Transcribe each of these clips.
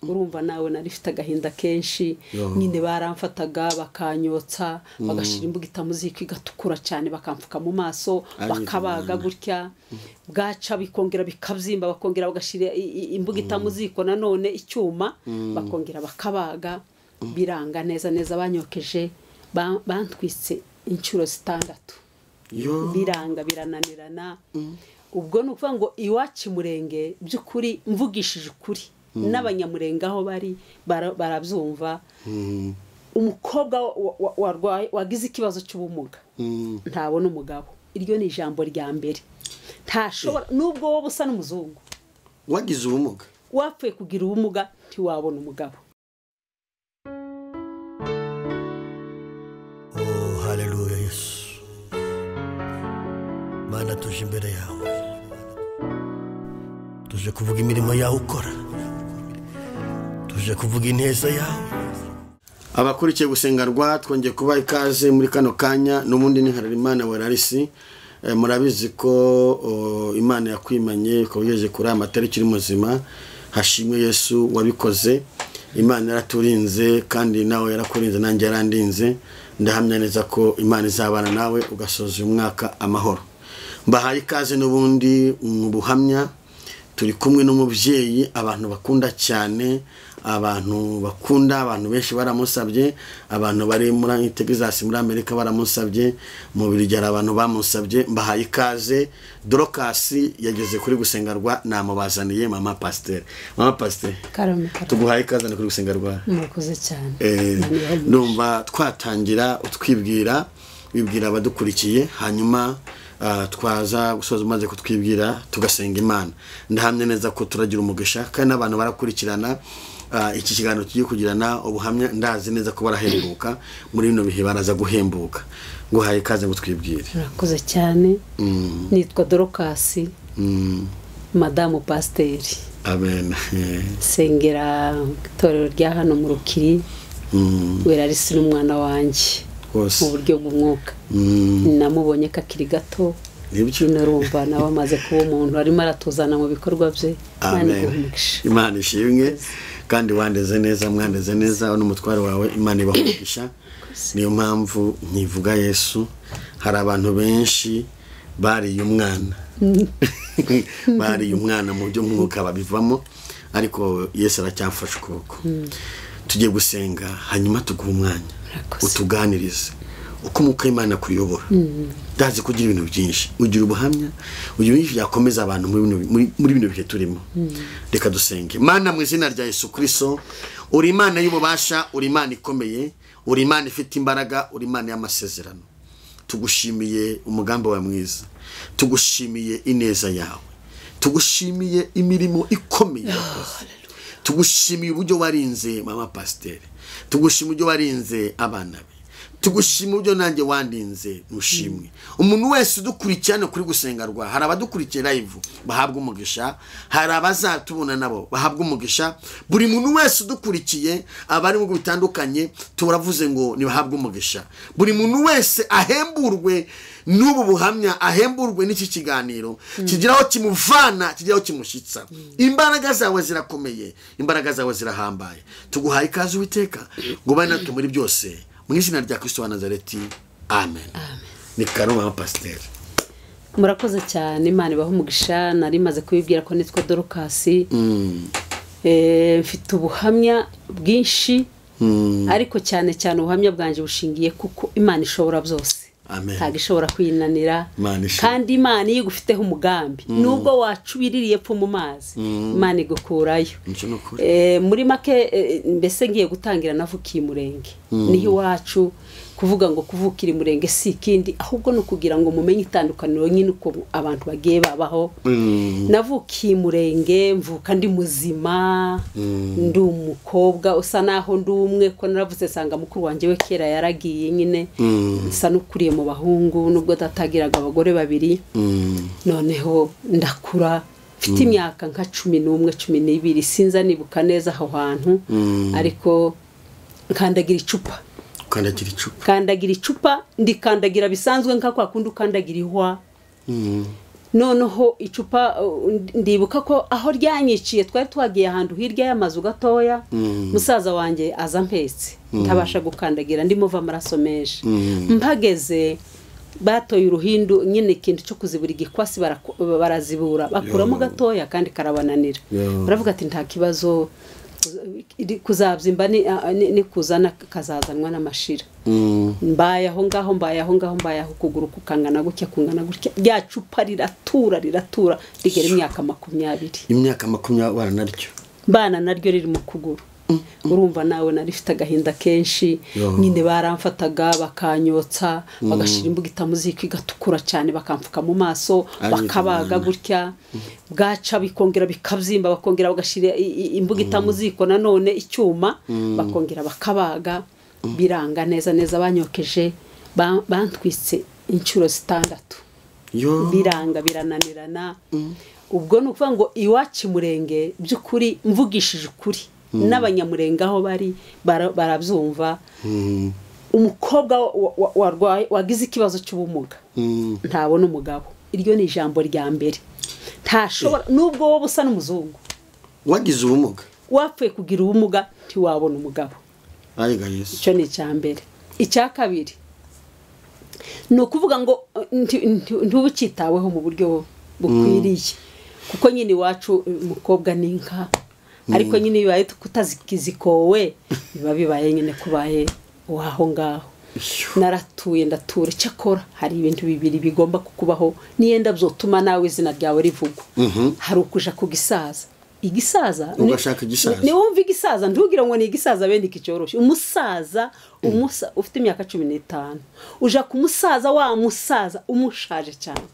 Urumva nawe nari mfite agahinda kenshi. Nyine baramfataga bakanyotsa, bagashira imbugita muziki igatukura cyane, bakamfuka mu maso, bakabaga gutya, bwaca bikongera bikabyimba, bakongera bagashira imbugita muziko nanone icyuma, bakongera bakabaga, biranga neza neza. Banyokeje, bantwitse inshuro 6, biranga birananirana. Ubwo ni ukuvuga ngo iwacu Murenge by'ukuri mvugishije ukuri, n'abanyamurenge aho bari barabyumva. Umukobwa warwaye wagize ikibazo cy'ubumuga ntabona umugabo, iryo ni ijambo rya mbere. Ntashobora, nubwo wowe usa n'umuzungu wagize ubumuga, wapfuye kugira ubumuga ntiwabona umugabo. Oh, haleluya Yesu. Mana, tuje imbere yawe, tuje kuvuga imirimo yawe ukora, tuje kuvuga ineza yawe. Abakurikiye gusengarwa, twongeye kuba ikaze muri kano kanya. N'ubundi ni Harerimana Werarisi. Murabizi ko Imana yakwimanye ikabugeje kuri aya matariki uri muzima. Hashimwe Yesu wabikoze. Imana yaraturinze kandi nawe yarakurinze, nanjye yarandinze. Ndahamya neza ko Imana izabana nawe ugasoza uyu mwaka amahoro. Mbahaye ikaze n'ubundi mu buhamya. Turi kumwe n'umubyeyi abantu bakunda cyane, abantu bakunda, abantu benshi baramusabye, abantu bari muri Texas muri Amerika baramusabye, mu Birigera abantu bamusabye. Mbahaye ikaze. Dorcas yageze kuri gusengarwa, namubazaniye mama pasteur. Mama pasteur, tuguhaye ikaze kuri gusengarwa. Murakoze cyane. Ndumva twatangira utwibwira, wibwira abadukurikiye, hanyuma twaza gusoza umaze kutwibwira tugasenga Imana. Ndahamya neza ko turagira umugisha kandi n'abantu barakurikirana iki kiganiro tugiye kugirana ubuhamya. Ndazi neza ko barahembuka muri bino bihe, baraza guhembuka. Nguhaye ikaze ngo twibwire. Murakoze cyane. Nitwa Dorcas, madamu pasiteri. Amen. Sengera itorero rya hano mu Rukiri. Werarisi n'umwana wanjye mu buryo bw'umwuka. Namubonye kakiri gato, urumva nawe amaze kuba umuntu, arimo aratuzana mu bikorwa bye. Imana ishimwe. Kandi wandeze neza, mwandeze neza n'umutware wawe, Imana ibaha umugisha. Niyo mpamvu nkivuga Yesu. Hari abantu benshi bariye umwana, bariye umwana mu by'umwuka babivamo, ariko Yesu aracyamfashe ukuboko. Tugiye gusenga hanyuma tuguha umwanya utuganirize uko umwuka w'Imana kuyobora. Ndazi kugira ibintu byinshi, ugira ubuhamya, ugira ibintu byakomeza abantu muri bino bihe turimo. Reka dusenge. Mana, mu izina rya Yesu Kristo, uri Imana y'ububasha, uri Imana ikomeye, uri Imana ifite imbaraga, uri Imana y'amasezerano. Tugushimiye umugambi wawe mwiza, tugushimiye ineza yawe, tugushimiye imirimo ikomeye wakoze, tugushimiye uburyo warinze mama pasiteri, tugushimiye uburyo warinze abana be, tugushimiye uburyo nanjye wandinze. Mushimwe umuntu wese udukurikirana kuri gusengarwa. Hari abadukurikiye live bahabwa umugisha, hari abazatubona nabo bahabwa umugisha. Buri muntu wese udukurikiye abari mu bitandukanye turavuze ngo nibahabwe umugisha. Buri muntu wese ahemburwe n'ubu buhamya, ahemburwe n'iki kiganiro kigiraho kimuvana, kigiraho kimushyitsa. Imbaraga zawe zirakomeye, imbaraga zawe zirahambaye. Tuguhaye ikaze Uwiteka ngo bane natwe muri byose, mu izina rya Kristo wa Nazareti, amen. Ni karo mama pasiteri. Murakoze cyane, Imana ibahe umugisha. Nari maze kubibwira ko nitwa Dorcas. Mfite ubuhamya bwinshi, ariko cyane cyane ubuhamya bwanjye bushingiye kuko Imana ishobora byose, ntabwo ishobora kwinanira. Kandi Imana iyo igufiteho umugambi, nubwo wacubiririye pfu mu mazi, Imana igukurayo. Muri make mbese ngiye gutangira navukiye Murenge, niho iwacu. Kuvuga ngo kuvukira Murenge si ikindi, ahubwo ni ukugira ngo mumenye itandukaniro nyine uko abantu bagiye babaho. Navukiye Murenge, mvuka ndi muzima, ndi umukobwa usa naho ndi umwe, ko naravuze sanga mukuru wanjye we kera yaragiye nyine, nsa n'ukuriye mu bahungu nubwo datagiraga abagore babiri. Noneho ndakura mfite imyaka nka 11 12, sinza nibuka neza aho hantu, ariko nkandagira icupa. Kandagira icupa, ndikandagira bisanzwe nka kwa kundi ukandagira ihwa. Noneho icupa ndibuka ko aho ryanyiciye twari twagiye ahantu hirya y'amazu gatoya, musaza wanjye aza mpetse ntabasha gukandagira, ndimo va amaraso menshi. Mpageze batoye uruhindu nyine, ikintu cyo kuzibura igikwasi, barazibura bakuramo gatoya kandi karabananira. Baravuga ati nta kibazo, kuzabyimba ni kuzana kazazanwa n'amashira. Mbaye aho ngaho, mbaye aho ngaho, mbaye aho, ukuguru kukangana gutya, kungana gutya, rya cupa riratura riratura rigera imyaka 20. Imyaka 20 naryo mbana naryo riri mu kuguru. Urumva nawe narifite agahinda kenshi nyine, baramfataga bakanyotsa, bagashira imbugita muziki igatukura cyane, bakamfuka mu maso, bakabaga gutya, bwaca bikongera bikabyimba, bakongera bagashira imbugita muziko nanone icyuma, bakongera bakabaga, biranga neza neza. Banyokeje, bantwitse inshuro 6, biranga birananirana. Ubwo ni ukuvuga ngo iwacu Murenge by'ukuri, mvugishije ukuri, n'abanyamurenge aho bari barabyumva, umukobwa warwaye wagize ikibazo cy'ubumuga ntabona umugabo. Iryo ni ijambo rya mbere. Ntashobora, nubwo wowe usa n'umuzungu wagize ubumuga, wapfuye kugira ubumuga ntiwabona umugabo. Icyo ni icya mbere. Icya kabiri ni ukuvuga ngo ntubucyitaweho mu buryo bukwiriye, kuko nyine iwacu umukobwa ni inka, ariko nyine bibaye kutazikizikowe biba bibaye nyine kubaye waho ngaho. Naratuye ndatura. Cyakora hari ibintu bibiri bigomba kukubaho niyenda byotuma nawe izina ryawe rivugwa. Hari ukuja ku gisaza, igisaza ugashaka igisaza, ni wumva igisaza ntugira ngo ni igisaza bene ikicyoroshye. Umusaza ufite imyaka 15 uja ku musaza wa musaza umushaje cyane.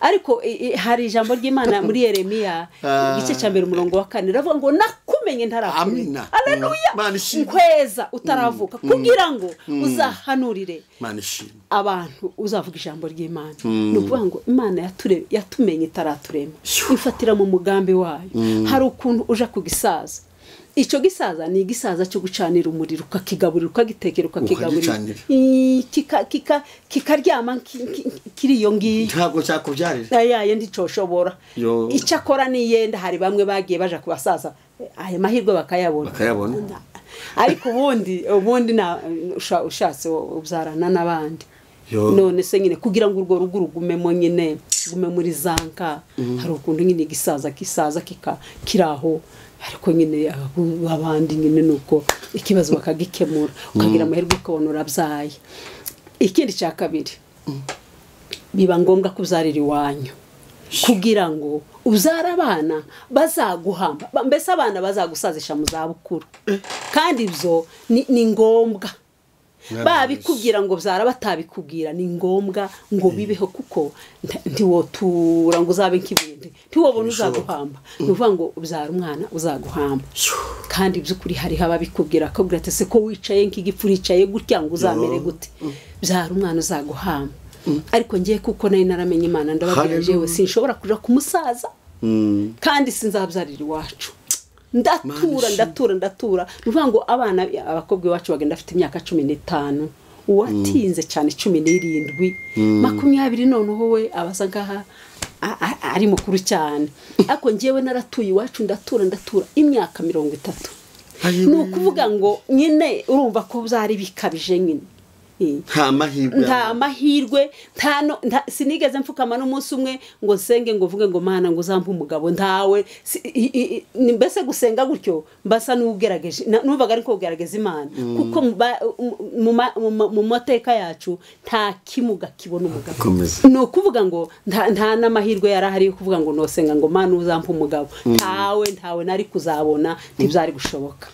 Ariko hari ijambo ry'Imana muri Yeremiya igice cya 1 umurongo wa 4 ravuga ngo nakumenye ntarakumenya. Haleluya, nkweza utaravuka kugira ngo uzahanurire abantu, uzavuga ijambo ry'Imana. Ni ukuvuga ngo Imana yatumenye itaraturema, ifatira mu mugambi wayo. Hari ukuntu uja ku gisaza, icyo gisaza ni igisaza cyo gucanira umuriro, ukakigaburira, ukagitekera, ukakigaburira, kikaryama kiri iyo ngiyo, ntabwo cyakubyarira ayaye ndicoshobora. Icyakora niyenda hari bamwe bagiye baja kubasaza aya mahirwe bakayabona, ariko ubundi ushatse ubyarana n'abandi. None se nyine kugira ngo urwo rugo rugumemo nyine gume muri zanka, hari ukuntu nyine igisaza kisaza kiraho, ariko nyine abandi nyine nuko ikibazo bakagikemura, ukagira amahirwe ukabona urabyaye. Ikindi cya kabiri, biba ngombwa kubyarira iwanyu kugira ngo ubyare abana bazaguhamba, mbese abana bazagusazisha mu zabukuru. Kandi ibyo ni ngombwa, babikubwira ngo byara batabikubwira, ni ngombwa ngo bibeho, kuko ntiwotura ngo uzabe nk'ibindi, ntiwobona uzaguhamba. Ni ukuvuga ngo ubyara umwana uzaguhamba. Kandi by'ukuri hariho ababikubwira akabwira ati se ko wicaye nk'igipfu, uricaye gutya ngo uzamere gute? Byara umwana uzaguhamba. Ariko ngiye kuko nari naramenye Imana, ndababwira jewe sinshobora kuja ku musaza, kandi sinzabyarira iwacu. Ndatura ndatura ndatura. Ni ukuvuga ngo abana abakobwa iwacu bagenda afite imyaka 15, uwatinze cyane 17, 20, noneho we abasa nkaha ari mukuru cyane. Ariko ngewe naratuye iwacu ndatura ndatura imyaka 30. Ni ukuvuga ngo nyine urumva ko byari bikabije nyine. Nta mahirwe, sinigeze mfukama n'umunsi umwe ngo nsenge ngo mvuge ngo Mana ngo uzampe umugabo, ntawe. Mbese gusenga gutyo mbasa n'ugerageje, numvaga ariko kugerageza Imana, kuko mu mateka yacu nta kimuga kibona umugabo. Ni ukuvuga ngo nta n'amahirwe yarahari yo kuvuga ngo nosenga ngo Mana uzampe umugabo, ntawe nari kuzabona, ntibyari gushoboka.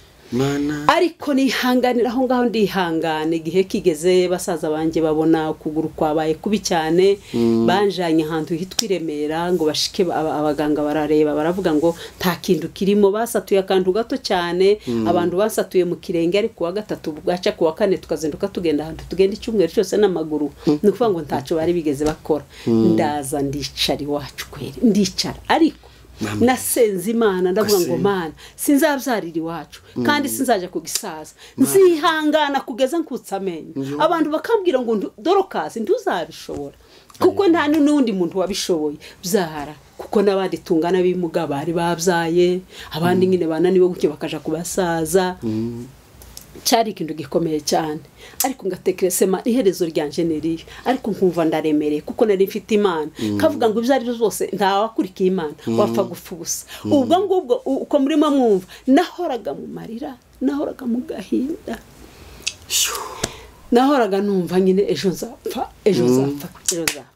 Ariko nihanganira aho ngaho, ndihangana. Igihe kigeze basaza banjye babona ukuguru kwabaye kubi cyane, banjanye ahantu hitwa i Remera ngo bashike abaganga barareba, baravuga ngo nta kintu kirimo, basatuye akantu gato cyane, abantu basatuye mu kirenge, ariko wa gatatu bwaca ku wa kane tukazinduka tugenda ahantu tugenda icyumweru cyose n'amaguru. Ni ukuvuga ngo ntacyo bari bigeze bakora. Ndaza ndicara iwacu kweri, ndicara, ariko nasenze Imana ndavuga ngo Mana sinzabyarira iwacu, kandi sinzaja ku gisaza, nzihangana kugeza nkutse amenyo. Abantu bakambwira ngo Dorokasi ntuzabishobora, Kuko nta n'undi muntu wabishoboye byara, kuko n'abandi tungana bimuga bari babyaye, abandi nyine bananiwe gutyo bakaja kubasaza. Cyari ikintu gikomeye cyane, ariko ngatekereza iherezo ryanje niriye, ariko nkumva ndaremereye kuko nari mfite Imana. Kavuga ngo ibyo ari byo byose ntawakurikiye Imana wapfa gupfa ubusa. Ubwo ngubwo uko murimo mwumva, nahoraga mu marira, nahoraga mu gahinda, nahoraga numva nyine ejo nzapfa, ejo nzapfa, ejo nzapfa.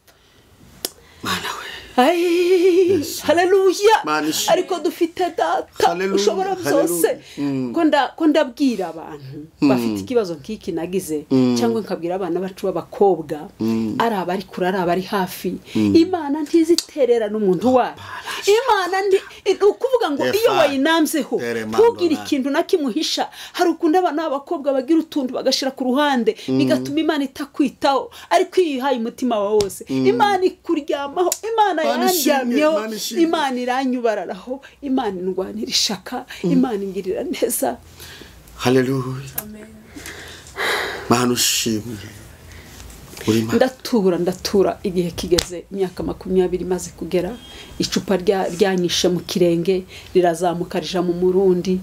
Mana we. Haleluya. Ariko dufite data ushobora byose. Ko ndabwira abantu bafite ikibazo nk'iki nagize, cyangwa nkabwira abana bacu b'abakobwa, ari abari kure, ari abari hafi, Imana ntiziterera n'umuntu wayo. Imana ukuvuga ngo iyo wayinamzeho ntugire ikintu na kimuhisha. Hari ukuntu abana b'abakobwa bagira utuntu bagashira ku ruhande, bigatuma Imana itakwitaho, ariko iyo uyihaye umutima wawe wose, Imana ikuryamaho, Imana yandyamyeho, Imana iranyubararaho, Imana indwanira ishaka, Imana ingirira neza. Haleluya. Amen. Mana ushimwe. Ndatura igihe kigeze, imyaka 20 maze kugera, icupa ryanyishe mu kirenge rirazamuka rija mu murundi,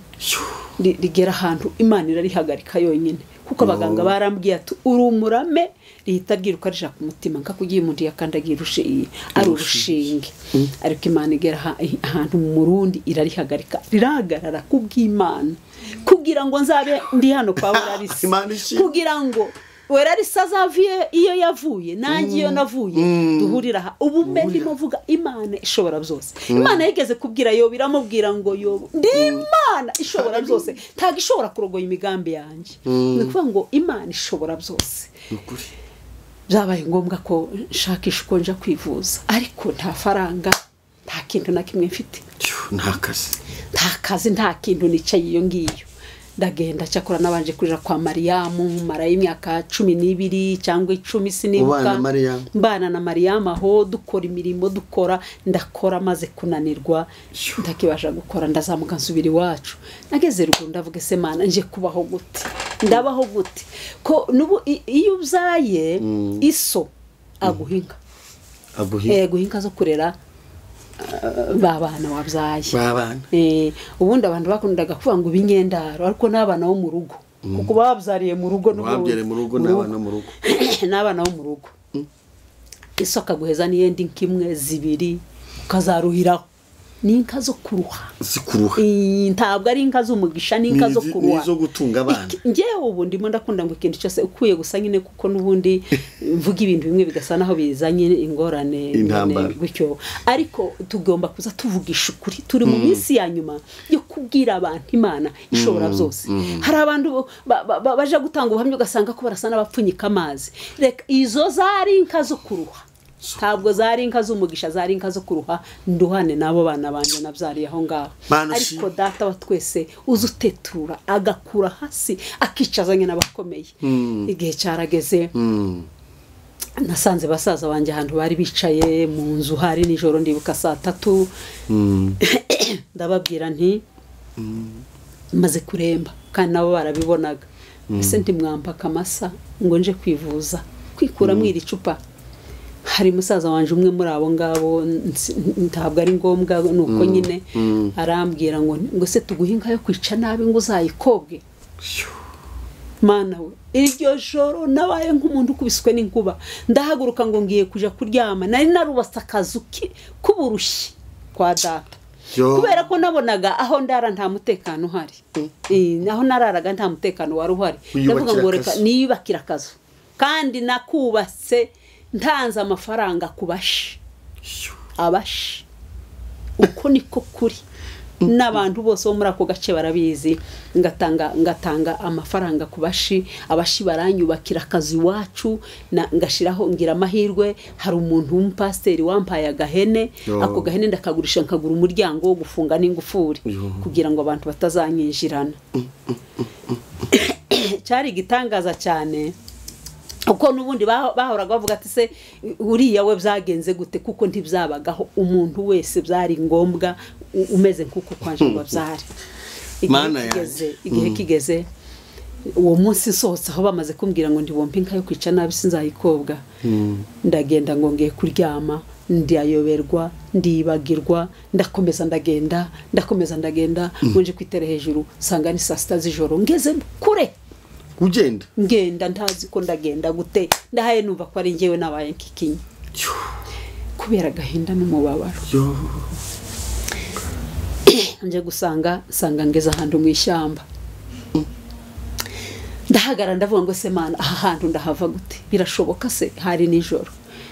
rigera ahantu Imana irarihagarika yonyine, kuko abaganga barambwiye ati uri umurame, rihita ryiruka rija ku mutima nka kugiye umuntu yakandagira ari urushinge. Ariko Imana igera ahantu mu murundi irarihagarika, rirahagarara kubw'Imana, kugira ngo nzabe ndi hano kwa Werarisi, kugira ngo Werarisi azavuye iyo yavuye nanjye iyo navuye duhurira aha. Ubu mbe ndimo mvuga Imana ishobora byose. Imana yigeze kubwira Yobu, iramubwira ngo Yobu, ndi Imana ishobora byose, ntabwo ishobora kurogoya imigambi yanjye. Ni ukuvuga ngo Imana ishobora byose. Byabaye ngombwa ko nshakisha uko nja kwivuza, ariko nta faranga, nta kintu na kimwe mfite, nta kazi, nta kintu, nicaye iyo ngiyo. Ndagenda cyakora nabanje kurira kwa Mariyamu, mara y'imyaka 12 cyangwa 10 sinibuka. Mbana na Mariyamu aho dukora imirimo, dukora, ndakora maze kunanirwa, ndakibasha gukora, ndazamuka nsubira iwacu. Nageze rugo ndavuga se Mana nje kubaho gute, ndabaho gute ko nubu iyo ubyaye iso aguhinga, aguhinga zo kurera babana wabyaye. Ubundi abantu bakundaga kuvuga ngo ibinyendaro, ariko n'abana bo mu rugo, kuko babyariye mu rugo, n'abyariye mu rugo, n'abana mu rugo, n'abana bo mu rugo. Iso akaguheza n'iyindi nk'imwe zibiri ukazaruhiraho. Ni inka zo kuruha, zikuruha. Ntabwo ari inka z'umugisha, ni inka zo kuruha, nizo gutunga abana. Ngewe ubu ndimo ndakunda ngo ikintu cyose ukuye gusa nyine, kuko n'ubundi mvuga ibintu bimwe bigasa naho bizanye ingorane gutyo, ariko tugomba kuza tuvugisha ukuri. Turi mu minsi ya nyuma yo kubwira abantu Imana ishobora byose. Hari abantu baje gutanga ubuhamya ugasanga ko barasa n'abapfunyika amazi. Reka izo zari inka zo kuruha, ntabwo zari inka z'umugisha, zari inka zo kuruha. Nduhane nabo bana banje nabyariye aho ngaho. Ariko data wa twese uzutetura agakura hasi akicazanye n'abakomeye. Igihe cyarageze, nasanze basaza banje ahantu bari bicaye mu nzu, hari nijoro, ndibuka saa 3. Ndababwira nti maze kuremba, kandi nabo barabibonaga. Ese ntimwampa akamasa ngo nje kwivuza, kwikuramo iri cupa? Hari musaza wanje umwe muri abo ngabo, ntabwo ari ngombwa nuko nyine arambwira ngo se tuguhe inka yo kwica nabi ngo uzayikobwe. Mana we, iryo joro nabaye nk'umuntu ukubiswe n'inkuba, ndahaguruka ngo ngiye kuja kuryama. Nari narubatse akazu k'uburushyi kwa data, kubera ko nabonaga aho ndara nta mutekano uhari, aho nararaga nta mutekano wari uhari. Ndavuga ngo reka niyubakira akazu, kandi nakubatse ntanze amafaranga kubashi abashi. Uko niko kuri, n'abantu bose bo muri ako gace barabizi. Ngatanga amafaranga kubashi, abashi baranyubakira akazi iwacu, ngashiraho ngira amahirwe. Hari umuntu w'umupasiteri wampaye agahene, ako gahene ndakagurisha nkagura umuryango wo gufunga n'ingufuri kugira ngo abantu batazanyinjirana. Cyari igitangaza cyane, uko nubundi bahoraga bavuga ati se uriya we byagenze gute, kuko ntibyabagaho umuntu wese byari ngombwa umeze nkuko kwanje ngo babyare. Igihe kigeze Uwo munsi nsohotse aho bamaze kumbwira ngo ndibompe inka yo kwica nabi sinzayikobwa, ndagenda ngo ngiye kuryama, ndayoberwa, ndibagirwa, ndakomeza ndagenda, ndakomeza ndagenda, ngo nje kwitera hejuru nsanga ni saa 6 z'ijoro, ngeze kure. Ugenda? Ngenda ntazi ko ndagenda gute, ndahaye numva ko ari njyewe nabaye nkikinya kubera agahinda n'umubabaro. Nje gusanga nsanga ngeze ahantu mu ishyamba, ndahagara ndavuga ngo se Mana, aha hantu ndahava gute? Birashoboka se? Hari nijoro.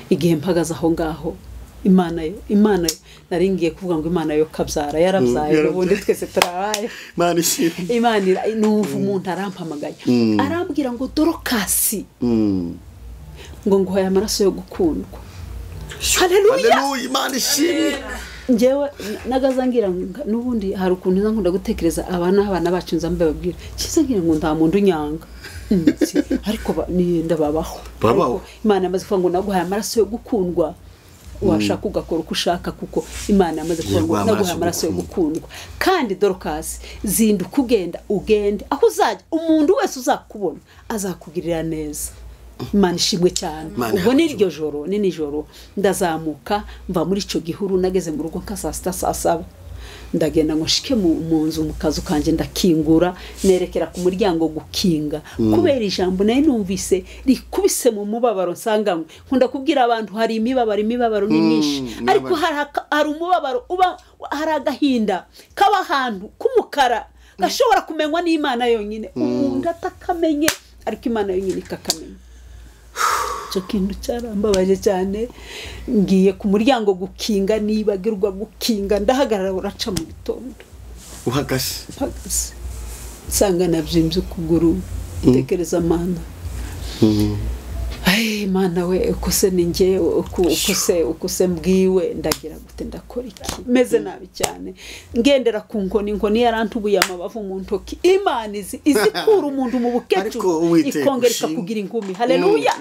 Igihe mpagaze aho ngaho, Imana yo nari ngiye kuvuga ngo Imana yo kabyara yarabyaye, ubundi twese turabaye. Imana ishimwe. Imana numva umuntu arampamagaye, arambwira ngo Dorokasi, ngo nguhaye amaraso yo gukundwa. Haleluya, Imana ishimwe. Njyewe nagazangira n'ubundi hari ukuntu nza nkunda gutekereza abana abana bacu nza mbabwira, kiza ngira ngo nta muntu unyanga, ariko niyenda babaho. Imana yamaze kuvuga ngo naguhaye amaraso yo gukundwa, washaka ugakora uko ushaka, kuko Imana yamaze kuvuga ngo naguhaye amaraso yo gukundwa. Kandi Dorokasi, zinduka ugenda, ugende aho uzajya, umuntu wese uzakubona azakugirira neza. Imana ishimwe cyane. Ubwo n'iryo joro ni nijoro ndazamuka mva muri ico gihuru, nageze mu rugo nka saa 6 saa 7, ndagenda ngo nshike mu nzu mu kazu kanje, ndakingura nerekera ku muryango gukinga, kubera ijambo nayo numvise rikubise mu mubabaro nsanganywe. Nkunda kubwira abantu hari imibabaro ni myinshi, ariko hari umubabaro uba hari agahinda kaba ahantu k'umukara gashobora kumenywa n'Imana yonyine, umuntu atakamenye ariko Imana yonyine ikakamenya. Icyo kintu cyarambabaje cyane. Ngiye ku muryango gukinga, nibagirwa gukinga, ndahagarara uraca mu gitondo uhagaze, nsanga nabyimbye ukuguru, ntekereza Mana, ay Mana we, uko se ni njye, uko se mbwiwe, ndagira gute, ndakora iki? Meze nabi cyane, ngendera ku nkoni, inkoni yarantubuye amabavu mu ntoki. Imana izikura umuntu mu bukecuru ikongera ikakugira inkumi. Haleluya.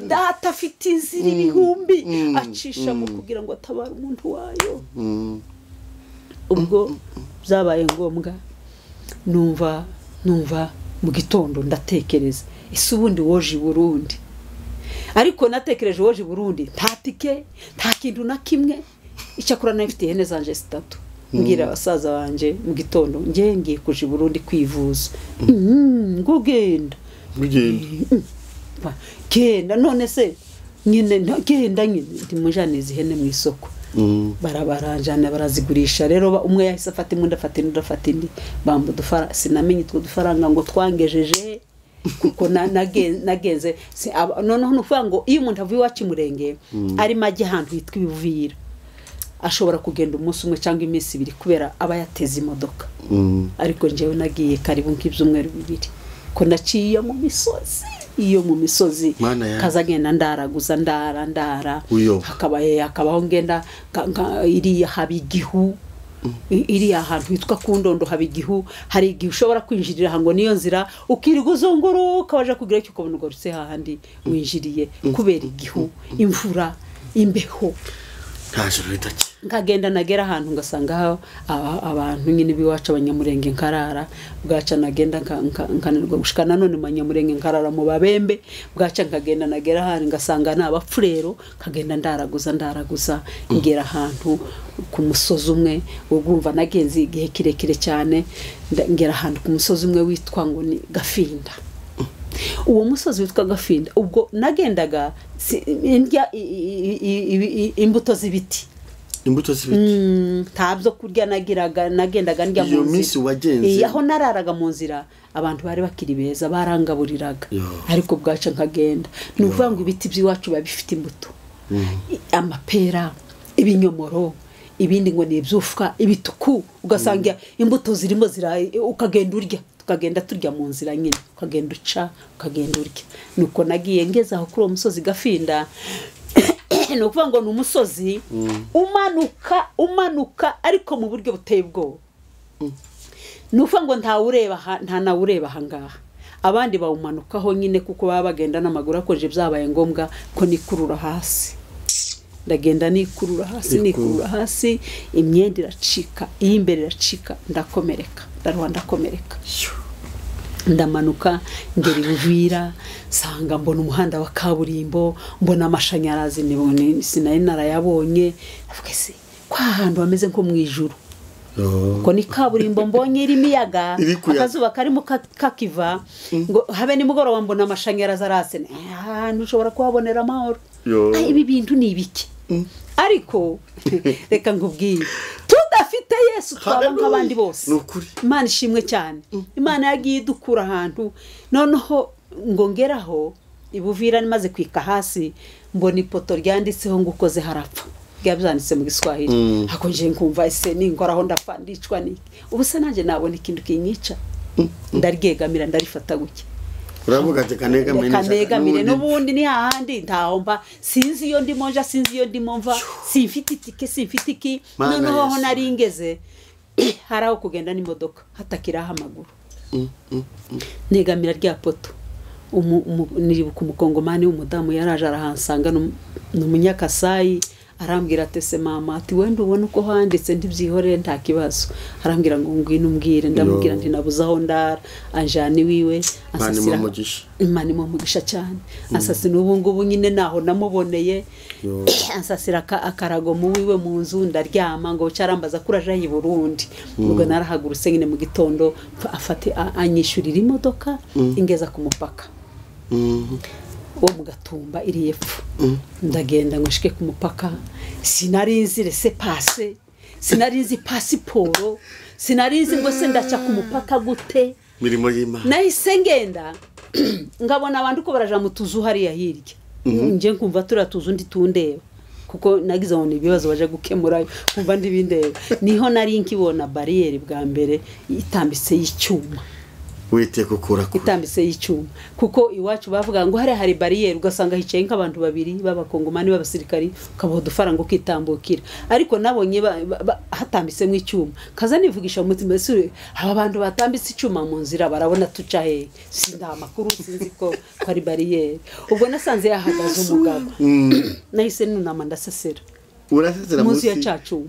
Data afite inzira ibihumbi acisha mu kugira ngo atabare umuntu wayo. Ubwo byabaye ngombwa, numva mu gitondo ndatekereza, ese ubundi woje i Burundi? Ariko natekereje woje i Burundi nta tike, nta kintu na kimwe. Icyakora nari mfite ihene zanje 3, mbwira abasaza banje mu gitondo, ngiye ngiye kuja i Burundi kwivuza. Ngo genda genda, none se nyine genda nyine ndimujane izi hene mu isoko. Barabaranjana barazigurisha. Rero umwe yahise afata imwe, ndafata indi, ndafata indi, bamba udufara, sinamenye utwo dufaranga ngo twangejeje, kuko nagenze. Noneho nukuvuga ngo iyo umuntu avuye iwacu Murenge arimo ajya ahantu hitwa Ibuvira, ashobora kugenda umunsi umwe cyangwa iminsi 2 kubera aba yateze imodoka. Ariko njyewe nagiye karibu nk'ibyumweru 2, ko naciye mu misozi, iyo mu misozi kazagenda ndaraguza, ndara hakabaho ngenda iriya haba igihu, iriya ahantu hitwa ku Ndondo haba igihu, hari igihe ushobora kwinjirira ngo niyo nzira ukirirwa uzunguruka waje kugira icyo ukabona ugarutse hahandi winjiriye, kubera igihu, imvura, imbeho. Nkagenda nagera ahantu ngasanga abantu nyine biwacu abanyamurenge nkarara, bwaca nagenda nkananirwa gushika nanone mu banyamurenge nkarara mu babembe, bwaca nkagenda nagera ahantu ngasanga ni abapfurero, nkagenda ndaraguza ngera ahantu ku musozi umwe, ubwo nagenze igihe kirekire cyane, ngera ahantu ku musozi umwe witwa ngo ni Gafinda. Uwo musozi witwa Gafinda, ubwo nagendaga ndya imbuto z'ibiti, imbuto z'ibiti nta byo kurya nagiraga, nagendaga ndya mu nzira. Aho nararaga mu nzira abantu bari bakiri beza barangaburiraga, ariko bwaca nkagenda. Ni ukuvuga ngo ibiti by'iwacu biba bifite imbuto, amapera, ibinyomoro, ibindi ngo ni ibyufwa, ibituku, ugasanga imbuto zirimo ukagenda urya, tukagenda turya mu nzira nyine, ukagenda uca, ukagenda urya. Nuko nagiye ngeze aho kuri uwo musozi Gafinda, ni ukuvuga ngo ni umusozi umanuka ariko mu buryo buteye ubwoba. Ni ukuvuga ngo nta nawureba aha ngaha, abandi bawumanukaho nyine kuko baba bagenda n'amaguru, akoje byabaye ngombwa ko nikurura hasi. Ndagenda nikurura hasi, imyenda iracika, iy'imbere iracika, ndakomereka, ndaruha ndakomereka. Ndamanuka ngera i Buvira, nsanga mbona umuhanda wa kaburimbo, mbona amashanyarazi sinari narayabonye. Ndavuga ese kwa hantu hameze nko mu ijuru, ko ni kaburimbo mbonye irimo imiyaga, akazuba karimo kakiva, ngo habe nimugoroba mbona amashanyarazi arase, ahantu ushobora kuhabonera amahoro. Ibi bintu ni ibiki? Ariko reka nkubwire, tudafite Yesu twaba nk'abandi bose. Imana ishimwe cyane. Imana yagiye idukura ahantu, noneho ngo ngeraho i Buvira maze kwika hasi, mbona ipoto ryanditseho ngo ukoze harapfa, byanditse mu Giswahili. Ako nje nkumva ese ninkoraho ndapfa ndicwa niki? Ubu se nanjye nabona ikintu kinyica? Ndaryegamira ndarifata gutya. Uravuga ati kanegamire n'ubundi ni hahandi ntahomba, sinzi iyo ndimo nja, sinzi iyo ndimo mva, simfite itike, simfite iki. Noneho aho nari ngeze hari aho kugenda n'imodoka hatakiraho amaguru. Negamira rya poto, niribuka umukongomani w'umudamu yaraje arahansanga, ni umunyakasayi, arambwira ati se mama, ati wenda ubona uko handitse ntibyihorere nta kibazo. Arambwira ngo ngwino umbwire, ndamubwira nti nabuze aho ndara, anjana iwiwe, ansasira. Imana imuha cyane. Ansasira n'ubu ngubu nyine naho namuboneye, ansasira akarago mu wiwe mu nzu, ndaryama ngo cyarambaza kuraje i Burundi. Ubwo narahagurutse nyine mu gitondo, afate anyishyurira imodoka ingeza ku mupaka wo mu Gatumba iri epfo. Ndagenda ngo nshike ku mupaka, sinari nzi laissez-passer, sinari nzi pasiporo, sinari nzi ngo se ndaca ku mupaka gute. Mirimo y'Imana. Nahise ngenda ngabona abantu ko baraja mu tuzu hariya hirya, nje nkumva turiya tuzu ndi tundeba, kuko nagize ngo ni ibibazo baje gukemura, nkumva ndibindeba. Niho nari nkibona barriere bwa mbere itambitse y'icyuma, witeka ukura kure, itambitse y'icyuma, kuko iwacu bavuga ngo hari barriere, ugasanga hicaye nk'abantu babiri b'abakongomani b'abasirikari, ukabaha udufaranga ukitambukira. Ariko nabonye hatambitse mu icyuma, kaza nivugisha mu mutima, ese aba bantu batambitse icyuma mu nzira barabona tuca he? Sinda amakuru, sinzi ko ari barriere. Ubwo nasanze yahagaze umugabo, nahise nunama ndasesera. Urasesera munsi ya cyacu.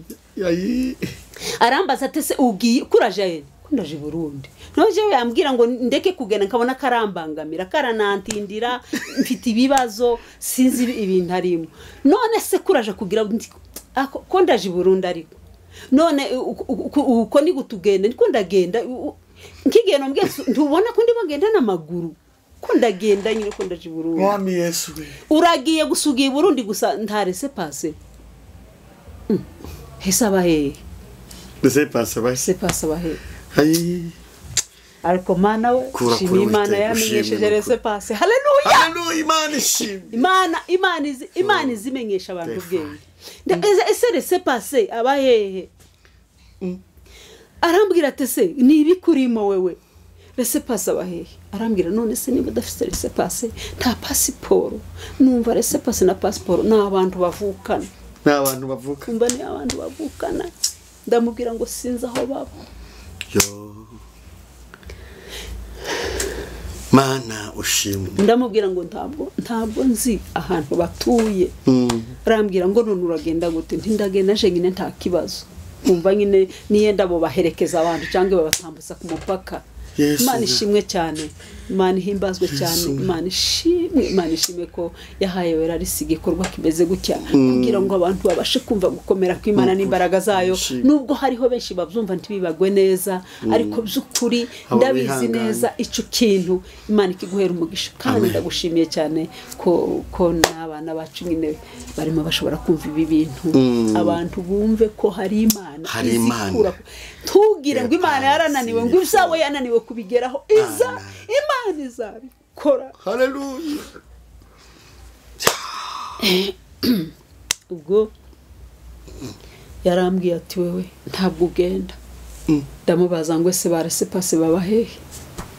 Arambaza ati se ugiye kuraje he? Ndaje Burundi. Noje yambwira ngo ndeke kugenda, nkabona karambangamira, karanantindira, mfite ibibazo, sinzi ibintu arimo. None se kuraje kugira ko ndaje Burundi ariko none uko ni gutugenda, niko ndagenda nkigenda mbwe ntubona ko ndimo ngenda n'amaguru, ko ndagenda nyine ko ndaje Burundi. Mwami Yesu, uragiye gusugiye Burundi gusa nta laissez-passer. Hesa bahe? Laissez-passer bahe? Laissez-passer bahe? Ariko Mana we, shima Imana yamenyesheje laissez-passer. Haleluya! Haleluya, Imana ishimwe. Imana izimenyesha abantu ubwenge. Ese laissez-passer abahehe? Arambwira ati se ni ibikurimo wewe, laissez-passer abahehe? Arambwira none se niba udafite laissez-passer nta pasiporo. Numva laissez-passer na pasiporo ni abantu bavukana. Ni abantu bavukana. Umva ni abantu bavukana. Ndamubwira ngo sinzi aho baba. Mana ushimwe. Ndamubwira ngo ntabwo nzi ahantu batuye. Arambwira ngo none uragenda gute? Ntindagenda nje nyine nta kibazo. Kumva nyine niyenda bo baherekeza abantu cyangwa babatambutsa ku mupaka. Imana ishimwe cyane. Imana ihimbazwe cyane. Imana ishimwe, Imana ishimwe ko yahaye wera risiga ikorwa kimeze gutya, kugira ngo abantu babashe kumva gukomera kw'Imana n'imbaraga zayo. Nubwo hariho benshi babyumva ntibibagwe neza, ariko by'ukuri ndabizi neza ico kintu Imana ikiguhera umugisha. Kandi ndagushimiye cyane ko n'abana bacu nyine barimo bashobora kumva ibi bintu, abantu bumve ko hari Imana izikura. Tugire ngo Imana yarananiwe, ngo ibyawe yananiwe kubigeraho, iza Imana izabikora. Haleluya. Ubwo yarambwiye ati wewe ntabwo ugenda. Ndamubaza ngo ese ba laissez-passer baba hehe?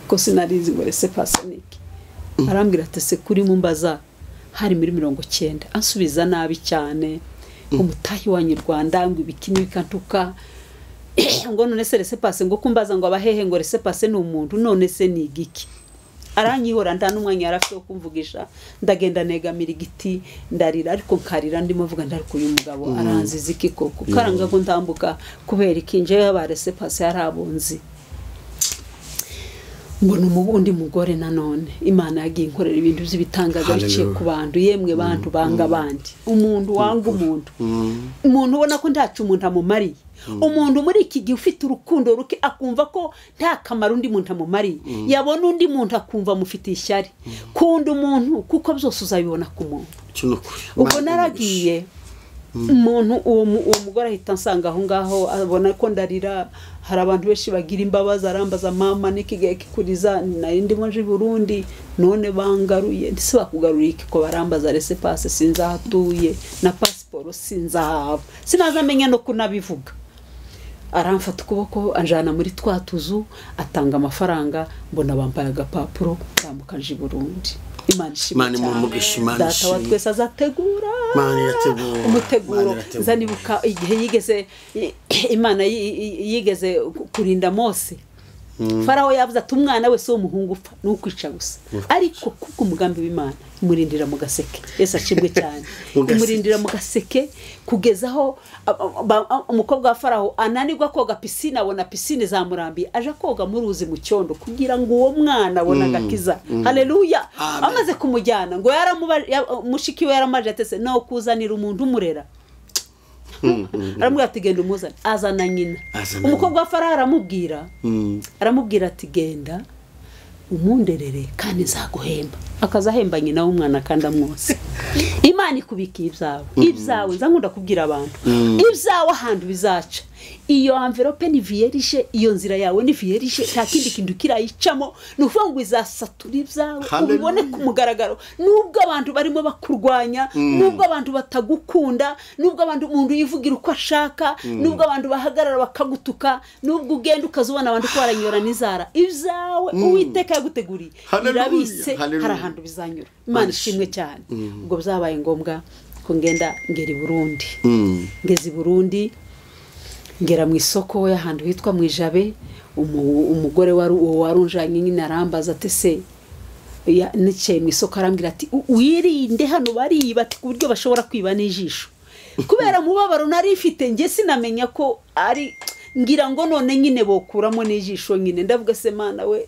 Ko sinarizi ngo laissez-passer niki. Arambwira ati se kuri mumbaza hari muri 90. Ansubiza nabi cyane, umutahi wanyu Rwanda ngo ibikini bikantuka, ngo none se laissez-passer ngo kumbaza ngo abahehe, ngo laissez-passer ni umuntu, none se ni igiki? Aranyihora nta n'umwanya yarafite wo kumvugisha. Ndagenda negamira igiti ndarira, ariko nkarira ndimo mvuga ndariko uyu mugabo aranziza iki koko? Karanga ko ntambuka kubera iki? Nje ba laissez-passer yarabunzi. Mbona undi mugore nanone Imana yagiye inkorera ibintu by'ibitangaza biciye ku bantu. Yemwe bantu banga abandi, umuntu wanga umuntu, umuntu ubona ko ntacu umuntu amumariye, umuntu muri iki gihe ufite urukundo ruke akumva ko nta kamaro undi muntu amumariye, yabona undi muntu akumva amufitiye ishyari. Kunda umuntu kuko byose uzabibona ku muntu. Ubwo naragiye umuntu uwo mugore ahita ansanga aho ngaho, abona ko ndarira. Hari abantu benshi bagira imbabazi, arambaza mama n'ikigihe kikuriza, nari ndimo nje i Burundi none bangaruye. Ndetse bakugaruriye iki ko barambaza rese passe sinzi aho atuye na pasiporo sinzi aho aba, sinazamenya no kunabivuga. Aramfata ukuboko anjana muri twa tuzu, atanga amafaranga, mbona bampaye agapapuro ndambuka nje i Burundi. Imana ishimwe cyane, data wa twese azategura umuteguro. Nzanibuka igihe yigeze Imana yigeze kurinda Mose. Farawo yavuze ati umwana wese w'umuhungu upfa nukwica gusa, ariko kuko umugambi w'Imana imurindira mu gaseke. Yesu ashimwe cyane. Imurindira mu gaseke kugeza aho umukobwa wa Farawo ananirwa koga pisine, abona pisine zamurambiye, aje koga mu ruzi mu cyondo kugira ngo uwo mwana abone agakiza. Haleluya. Amaze kumujyana ngo mushiki we yaramaje atese no kuzanira umuntu umurera. Aramubwira ati genda umuzane. Azana nyina. Umukobwa wa Farawo aramubwira, aramubwira ati genda umunderere kandi nzaguhemba. Akaza ahemba nyina w'umwana kandi amwose. Imana ikubikiye ibyawe, ibyawe nza nkunda kubwira abantu, ibyawe ahantu bizaca. Iyo envelope ni vierge, iyo nzira yawe ni vierge, nta kindi kintu kirayicamo. Ni ukuvuga ngo izasatura ibyawe ubibone ku mugaragaro. Nubwo abantu barimo bakurwanya, nubwo abantu batagukunda, nubwo abantu umuntu yivugira uko ashaka, nubwo abantu bahagarara bakagutuka, nubwo ugenda ukazubona abantu ko baranyora n'inzara, ibyawe Uwiteka yaguteguriye irabise, hari ahantu bizanyura. Imana ishimwe cyane. Ubwo byabaye ngombwa ko ngenda ngera i Burundi. Ngeze i Burundi ngera mu isoko y'ahantu hitwa mu Ijabe. Umugore wari warunjanye nyine arambaza ati se, nicaye mu isoko arambwira ati wirinde hano bariba ku buryo bashobora kwiba n'ijisho. Kubera mubabaro nari mfite nge sinamenya ko ari ngira ngo none nyine bokuramo n'ijisho nyine. Ndavuga se Mana we,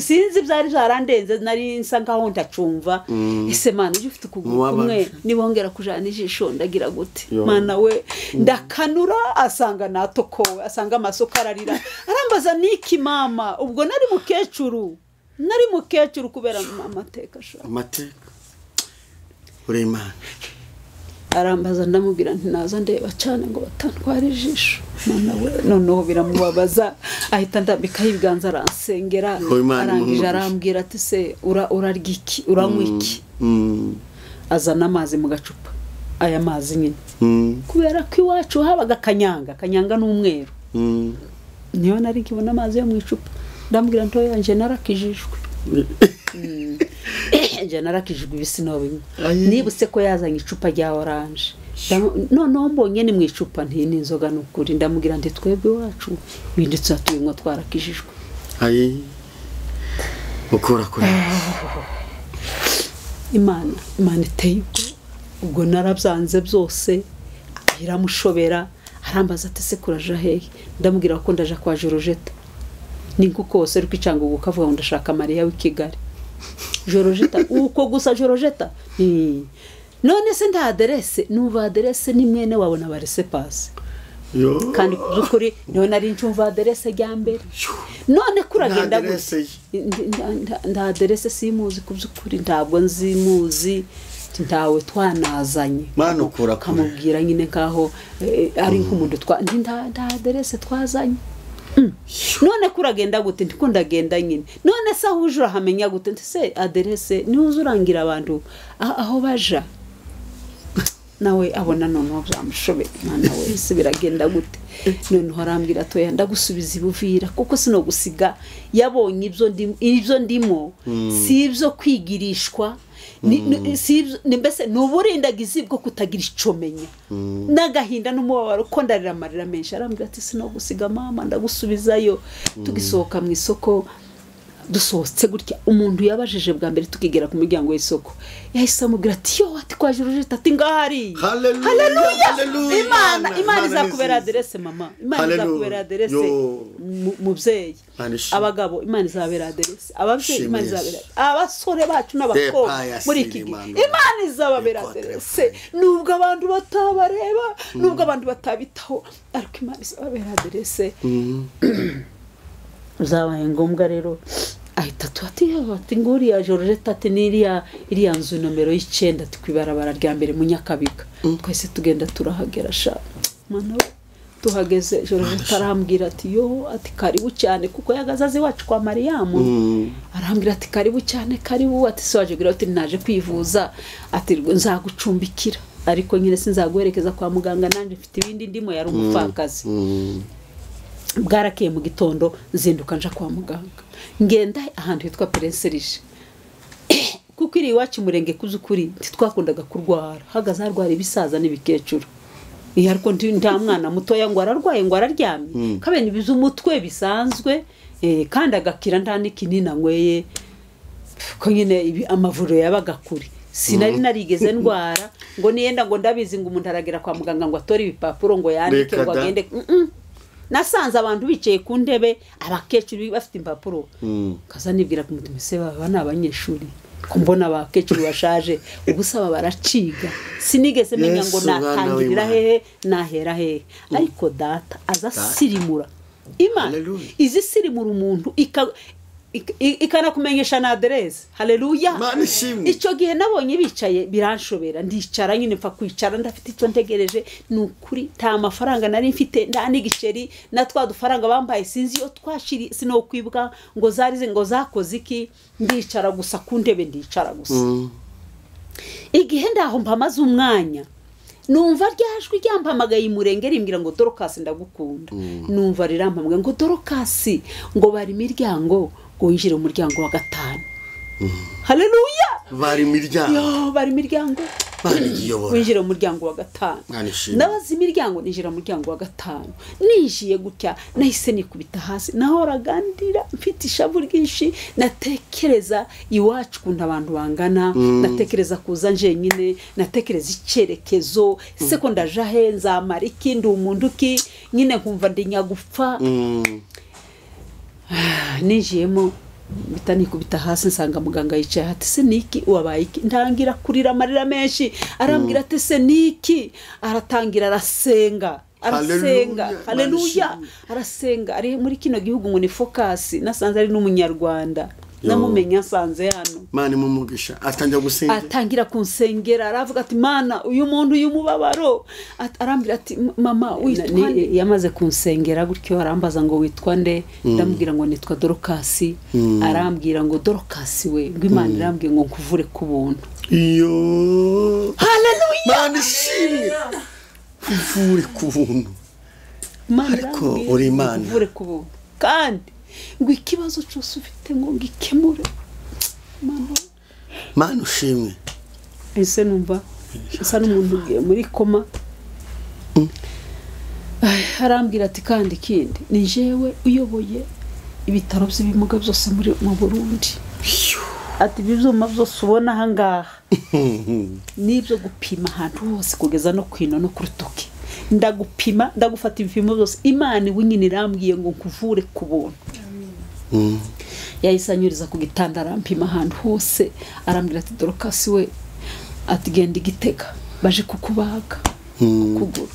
sinzi byari byarandenze, nari nsa nkaho ndacumva. Ese Mana uje ufite ukuguru kumwe nibongera kujana ijisho ndagira gute? Mana we, ndakanura asanga natokowe, asanga amasoko ararira. Arambaza niki mama? Ubwo nari mukecuru, nari mukecuru kubera amateka sha. Amateka uri Imana. Arambaza ndamubwira nti naza ndeba cyane ngo batantwara ijisho. Mana we, noneho biramubabaza, ahita ndambikaho ibiganza aransengera. Arangije arambwira ati se urarya iki, uranywa iki? Azana amazi mu gacupa, aya mazi nyine. Kubera ko iwacu habaga kanyanga, kanyanga n'umweru, niyo nari nkibona amazi yo mu icupa. Ndambwira nto yanje narakijijwe. Nje narakijijwe ibisino bimwe. Nibutse ko yazanye icupa rya orange. Noneho mbonye ni mu icupa nti ni inzoga nukuri. Ndamubwira nti twebwe iwacu binditse tuyinywa twarakijijwe. Ayi ukora kure. Imana iteye ubwo narabyanze byose iramushobera. Arambaza ati se kuraja hehe? Ndamubwira ko ndaja kwa Jorojeta. Ni nkuko wose uri kwicanga ukavuga ngo ndashaka Mariya w'i Kigali. Jorojeta uko gusa Jorojeta. None se nta aderese, numva aderese ni mwene wawe na barese passe. Kandi kuri niho nari ncumva aderese rya mbere. None kuragenda gute? Nda aderese simuzi kubyukuri, ntabwo nzimuzi, ntawe twanazanye. Mana ukura kamubwira nyine nkaho ari nk'umuntu twa nda aderese twazanye. None kuragenda gute? Ndiko ndagenda nyine. None se aho uje urahamenya gute? Nti se aderese ni uzurangira abantu aho baja. Nawe abona noneho byamushobeye. Mana we, se biragenda gute? Noneho arambwira atoya ndagusubiza ibuvira kuko sinogusiga. Yabonye ibyo ndimo, si ibyo kwigirishwa, ni mbese nuburindagizi bwo kutagira icomenya n'agahinda n'umubabaro ko ndarira amarira menshi. Arambwira ati sinogusiga mama, ndagusubizayo. Tugisohoka mu isoko Dusohotse gutya umuntu yabajije bwa mbere tukigera ku muryango w'isoko yahise amubwira ati yo ati kwa Georgette ati ngahari. Haleluya. Imana izakubera aderese mama, Imana izakubera aderese mubyeyi, abagabo Imana izabera aderese, ababyeyi Imana izabera, abasore bacu n'abakobwa muri iki gihe Imana izababera aderese. Nubwo abantu batabareba, nubwo abantu batabitaho, ariko Imana izababera aderese. Zabaye ngombwa rero ahita ati nguriya Georgette ati niriya iriya nzu nomero 9 ati kwibarabara rya mbere mu Nyakabiga. Twese tugenda turahagera sha mana we. Tuhageze Georgette arambwira ati yo ati karibu cyane, kuko yagazaze wacu kwa Mariamu. Arambwira ati karibu cyane, karibu ati se waje ati naje kwivuza ati nzagucumbikira ariko nyine sinzaguherekeza kwa muganga nanje mfite ibindi ndimo. Yari umupfakazi. Bwarakeye mu gitondo nzinduka nja kwa muganga, ngenda ahantu hitwa Prince kuko iri iwacu murenge kuzukuri ntitwakundaga kurwara, hagaze harwara ibisaza n'ibikecuru. Iyo ariko nta mwana mutoya ngo ararwaye ngo araryamye kabene ibiza umutwe bisanzwe, kandi agakira nta n'ikinini anyweye, ko nyine amavuriro yabaga kure. Sinari narigeze ndwara ngo niyenda ngo ndabizi ngo umuntu aragera kwa muganga ngo atore ibipapuro ngo yandike ngo agende. Nasanze abantu bicaye ku ntebe abakecuru bafite impapuro, kaza nibwira ku mutima se baba n'abanyeshuri ko mbona abakecuru bashaje ubusaba baraciga. Sinigeze menya ngo natangirira hehe nahera hehe, ariko data aza sirimura. Imana izi sirimura umuntu ikanakumenyesha na aderese. Haleluya. Icyo gihe nabonye bicaye biranshobera, ndicara nyine mfa kwicara ndafite icyo ntegereje. Nukuri nta mafaranga nari mfite, nta n'igiceri na twa dufaranga bambaye sinzi iyo twashiri, sinokwibwa ngo zarize ngo zakoze iki. Ndicara gusa ku ntebe, ndicara gusa. Igihe ndaho mpamaze umwanya numva ryajwi ryampamagaye imurenge rimbwira ngo Dorcas ndagukunda. Numva rirampamagaye ngo Dorcas ngo bari imiryango ngo winjire mu muryango wa 5. Haleluya. Bari imiryango. Yo bari imiryango. Winjire mu muryango wa 5. Nabaza imiryango ninjira mu muryango wa 5. Ninjiye gutya nahise nikubita hasi, nahoraga ndira mfite ishavu ryinshi, natekereza iwacu kuntu abantu bangana, natekereza kuza nje nyine, natekereza icyerekezo se ko ndaja he nzamara iki ndi umuntu ki nyine nkumva ndi nyagupfa. Ninjiyemo mpita nikubita hasi nsanga muganga yicaye ati se niki wabaye iki, ntangira kurira amarira menshi. Arambwira ati se niki, aratangira arasenga arasenga. Haleluya. Arasenga ari muri kino gihugu ngo ni Focus, nasanze ari n'umunyarwanda namumenya nsanze hano. Mana mumugisha atangira gusenga, atangira kunsengera aravuga ati Mana uyu muntu uyu mubabaro. Arambwira ati mama witwa nde? Yamaze kunsengera gutyo arambaza ngo witwa nde, ndamubwira ngo nitwa Dorcas. Arambwira ngo Dorcas we ngo Imana irambwiye ngo nkuvure ku buntu. Iyo Haleluya. Mana ishimwe, kuvure ku buntu. Ariko uri Imana kuvure ku buntu kandi ngo ikibazo cyose ufite ngo ngikemure. Mana ushimwe. Ese numva asa n'umuntu ugiye muri koma. Arambwira ati kandi ikindi ni jewe uyoboye ibitaro by'ibimuga byose muri mu Burundi. Ati ibyuma byose ubona aha ngaha nibyo gupima ahantu hose kugeza no kwino no kurutoki, ndagupima ndagufata ibipimo byose. Imana iwinyine irambwiye ngo nkuvure ku buntu. Yahise anyuriza ku gitanda arampima ahantu hose, arambwira ati Dorcas we ati genda igitega baje kukubaga ukuguru.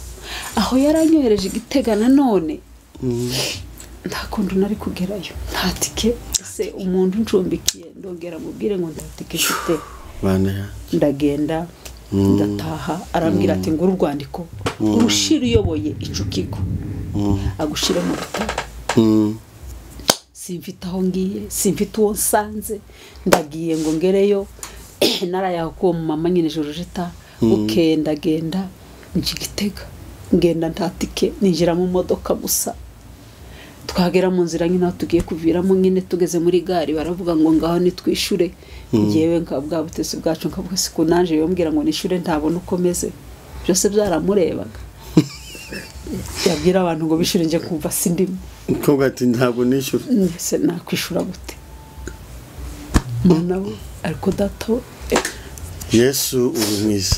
Aho yaranyohereje igitega nanone nta kuntu nari kugerayo, nta tike. Se umuntu ncumbikiye ndongera mubwire ngo nta tike mfite, ndagenda ndataha. Arambwira ati nguru urwandiko urushira uyoboye ico kigo agushire mu bitaro. Simfite aho ngiye, simfite uwo nsanze, ndagiye ngo ngereyo. Narayaho ko mama nyine Georgette uke ndagenda njigitega, ngenda nta tike, ninjira mu modoka gusa. Twagera mu nzira nyine aho tugiye kuviramo nyine tugeze muri gare baravuga ngo ngaho nitwishure. Ngewe nka bwa butesi bwacu nkavuga siku nanje yombwira ngo nishure ntabona uko meze, byose byaramurebaga. Yabwira abantu ngo bishure nje kumva sindimo. Umukobwa ati ntabwo nishyura. Ese nakwishura gute? Mana we, ariko data we. Yesu uri mwiza.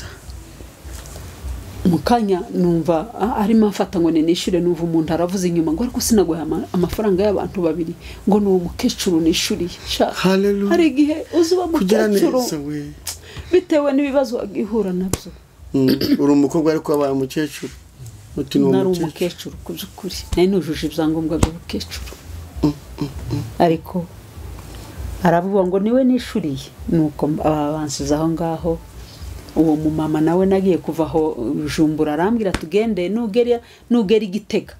Mu kanya numva arimo afata ngo nishyure, numva umuntu aravuze inyuma ngo ariko sinaguha amafaranga y'abantu babiri, ngo ni uwo mukecuru nishuriye. Hari igihe uzuba mukecuru bitewe n'ibibazo agihura nabyo. Uri umukobwa ariko wabaye umukecuru. Nari umukecuru ku by'ukuri, nari nujuje ibyangombwa by'ubukecuru, ariko aravuga ngo niwe nishuriye. Nuko abansiza aho ngaho. Uwo mumama nawe nagiye kuva aho Bujumbura arambwira tugende, nugera Igitega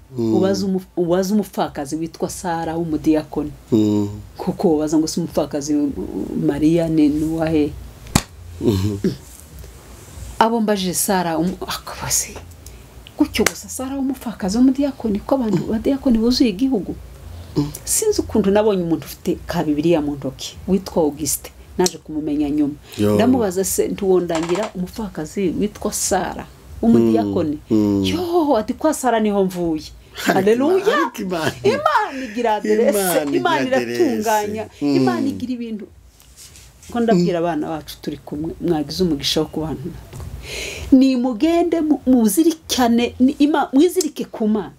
ubaze umupfakazi witwa Sara w'umudiyakoni, kuko ubaza ngo si umupfakazi Mariya ni nuwahe. Abo mbajije Sara akabase gutyo gusa, Sara w'umupfakazi w'umudiyakoni, ko abantu badiyakoni buzuye igihugu. Sinzi ukuntu nabonye umuntu ufite ka Bibiliya mu ntoki witwa Auguste, naje kumumenya nyuma. Ndamubaza se ntuwondangira umupfakazi witwa Sara umudiyakoni? Yo, ati kwa Sara niho mvuye. Haleluya. Imana igira aderese, Imana iratunganya, Imana igira ibintu. Ko ndabwira abana bacu turi kumwe, mwagize umugisha wo kubana natwe, ni mugende muzirikane, mwizirike ku Mana.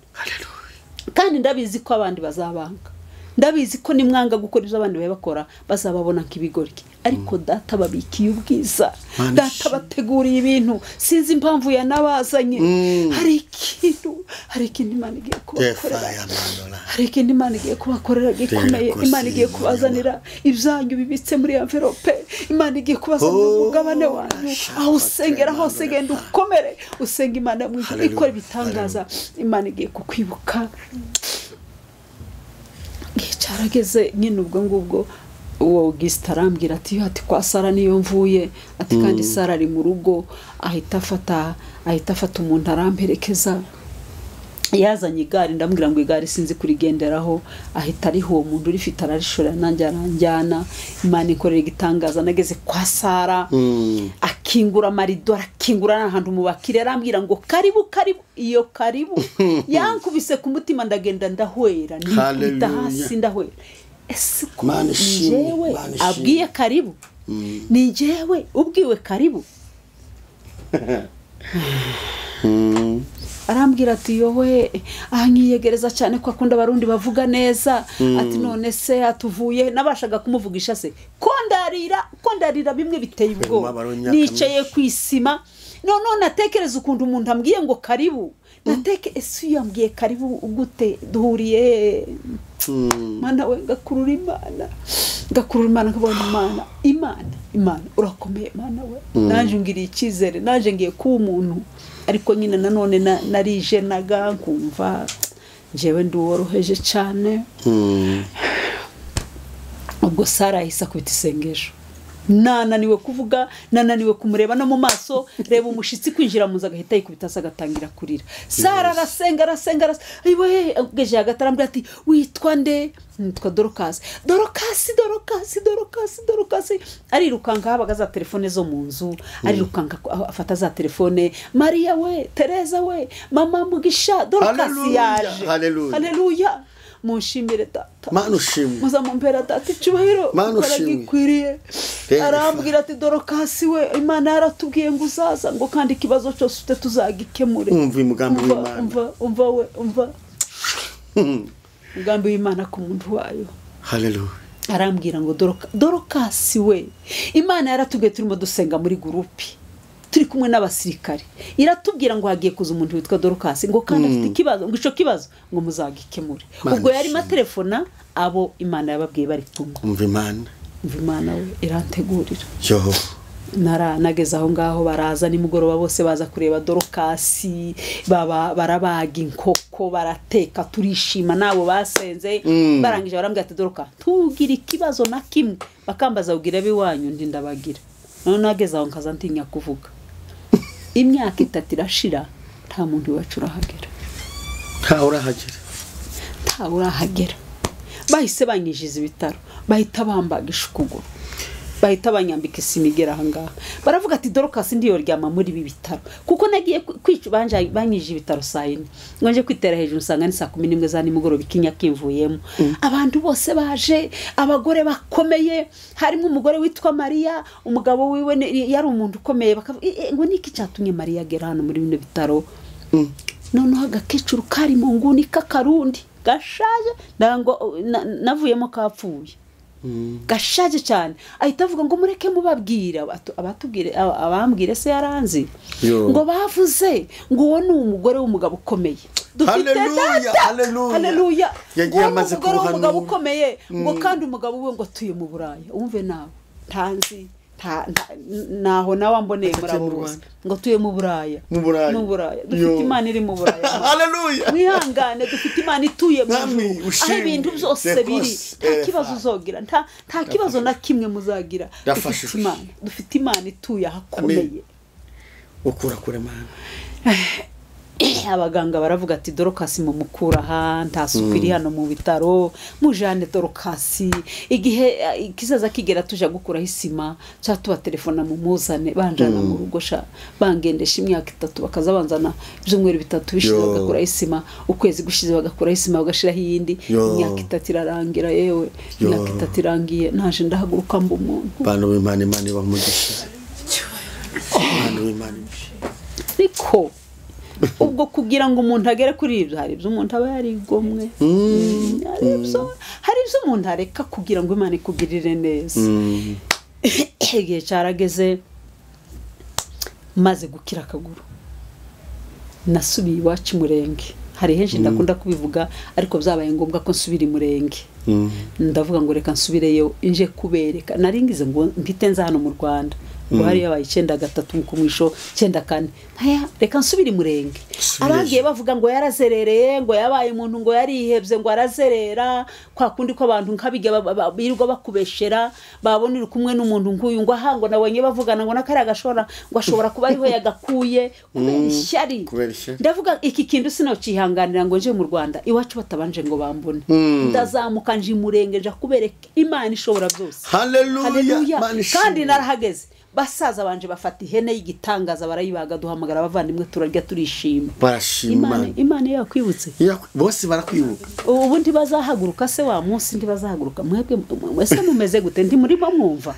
Kandi ndabizi ko abandi bazabanga, ndabizi ko nimwanga gukora ibyo abandi bakora bazababona nk'ibigoryi, ariko data babikiye ubwiza, data bateguriye ibintu. Sinzi impamvu yanabazanye. Hari ikintu Imana igiye kubakorera, hari ikintu Imana igiye kubakorera gikomeye. Imana igiye kubazanira ibyanyu bibitse muri envelope, Imana igiye kubazanira umugabane wanyu. Aho usengera hose genda ukomere, usenga Imana mu ijuru ikora ibitangaza. Imana igiye kukwibuka. Cyarageze nyine ubwo ngubwo uwo Auguste arambwira ati ati kwa Sara niyo mvuye, ati kandi Sara ari mu rugo. Ahita afata umuntu aramperekeza, yazanye igare, ndamubwira ngo igare sinzi kurigenderaho, ahita ariho uwo muntu urifite ararishora, nanjye aranjyana. Imana ikorera igitangaza. Nageze kwa Sara akingura amarido, arakingura n'ahantu mu bakire, arambwira ngo karibu karibu. Iyo karibu yankubise ku mutima, ndagenda ndahwera, nikubita hasi ndahwera. Ese ko njyewe abwiye karibu? Ni njyewe ubwiwe karibu? Arambwira ati yowe, ahanyiyegereza cyane ko akunda abarundi bavuga neza. Ati none se atuvuye? Nabashaga kumuvugisha se ko ndarira bimwe biteye ubwoba, nicaye ku isima. None natekereza ukuntu umuntu ambwiye ngo karibu, nateke ese yambwiye karibu gute, duhuriye? Mana we, ngakurura Imana, ngakurura Imana, nkabona Imana, Imana urakomeye Mana we, naje ngiriye icyizere, naje ngiye kuba umuntu. Ariko nyine nanone narije naga nkumva njyewe nduworoheje cyane. Ubwo Sara ahise akubita isengesho, nananiwe kuvuga, nananiwe kumureba no mu maso. Reba umushitsi kwinjira mu nzu agahita yikubita hasi agatangira kurira. Sara arasenga arasenga, agejeje hagati arambwira ati witwa nde? Nitwa Dorokasi. Dorokasi, Dorokasi, Dorokasi, Dorokasi. Arirukanka, habaga za telefone zo mu nzu, arirukanka afata za telefone, Mariya we, Tereza we, mama Mugisha, Dorokasi yaje. Haleluya. Munshimire data, muzamumpera data icyubahiro gikwiriye. Arambwira ati Dorokasi we, Imana yaratubwiye ngo uzaza, ngo kandi ikibazo cyose ufite tuzagikemure. Umva umugambi w'Imana, umva we, umva umugambi w'Imana ku muntu wayo. Haleluya. Arambwira ngo Dorokasi we, Imana yaratubwiye, turimo dusenga muri gurupi turi kumwe n'abasirikare, iratubwira ngo hagiye kuza umuntu witwa Dorokasi, ngo kandi afite ikibazo, ngo ico kibazo ngo muzagikemure. Ubwo yari matelefona abo Imana yababwiye bari kumwe. Umva Imana, umva Imana we irantegurira. Nageze aho ngaho baraza nimugoroba bose baza kureba Dorokasi, barabaga inkoko, barateka, turishima nabo basenze. Barangije barambwira ati Doroka tugira ikibazo na kimwe, bakambaza ugira biwanyu, ndi ndabagira. None nageze aho nkaza ntinya kuvuga. Imyaka 3 irashira nta muntu iwacu urahagera, nta urahagera. Bahise banyinjiza ibitaro, bahita bambaga ishukuguru. Bahita banyambika isima igera aha ngaha. Baravuga ati Dorcas ndiyoryama muri ibi bitaro, kuko nagiye kwica banyije ibitaro saa 4, ngo nje kwitera hejuru nsanga ni saa 11 za nimugoroba ikinya kimvuyemo. Abantu bose baje, abagore bakomeye, harimo umugore witwa Maria, umugabo wiwe yari umuntu ukomeye, bakavuga ngo niki cyatumye Maria agera hano muri bino bitaro. Noneho agakecuru kari mu nguni k'akarundi gashaje, ndango navuyemo kapfuye, gashaje cyane. Ahita avuga ngo mureke mubabwira, abatubwire abambwire se yaranzi, ngo bavuze ngo uwo ni umugore w'umugabo ukomeye. Dufite data, haleluya, yagiye amaze kubuhanura umugabo ukomeye, ngo kandi umugabo we ngo atuye mu Buraya. Umve nawe ntanzi naho nawe amboneye muri abo bose, ngo tuye mu Buraya, mu Buraya. Dufite Imana iri mu Buraya, haleluya, mwihangane, dufite Imana ituye mu ijuru, aho ibintu byose biri. Nta kibazo uzogira, nta kibazo na kimwe muzagira. Dufite Imana, dufite Imana ituye ahakomeye. Ukura kure Mana. Abaganga baravuga ati Dorcas mumukura aha, nta suku iri hano mu bitaro, mujane Dorcas. Igihe kizaza kigera tuja gukuraho isima, cya tuba telefona mumuzane, banjana mu rugo sha, bangendesha imyaka 3, bakaza banzana ibyumweru 3 bishize bagakuraho isima, ukwezi gushize bagakuraho isima bagashiraho iyindi. Imyaka 3 irarangira, yewe imyaka 3 irangiye, naje ndahaguruka mba umuntu. Bantu b'Imana, Imana ibamugisha. Bantu b'Imana. Ariko ubwo kugira ngo umuntu agere kuri ibyo, hari ibyo umuntu aba yarigomwe, hari ibyo umuntu areka kugira ngo Imana ikugirire neza. Igihe cyarageze maze gukira akaguru, nasubiye iwacu Murenge. Hari henshi ndakunda kubivuga, ariko byabaye ngombwa ko nsubira i Murenge. Ndavuga ngo reka nsubireyo nje kubereka. Naringize ngo mpite nza hano mu Rwanda, ngo hari yabaye 93 ku mwisho 94. Aya reka nsubire i Murenge. Abagiye bavuga ngo yarazerereye, ngo yabaye umuntu, ngo yarihebye, ngo arazerera, kwa kundi ko abantu nkabijya birirwa bakubeshera, babona uri kumwe n'umuntu nkuyu, ngo aha ngo nabonye bavugana ngo nakari agashora, ngo ashobora kuba ariho yagakuye kubera ishyari. Ndavuga iki kintu sinocihanganira ngo nje mu Rwanda iwacu batabanje ngo bambone. Ndazamuka nje i Murenge nja kubereka Imana ishobora byose. Haleluya. Kandi narahageze, basaza banje bafata ihene y'igitangaza barayibaga, duhamagara abavandimwe turarya turishima. Barashima Imana yakwibutse, bose barakwibuka. Ubu ntibazahaguruka se wa munsi, ntibazahaguruka mwebwe mwese mumeze gute? Nti muri bo mwumva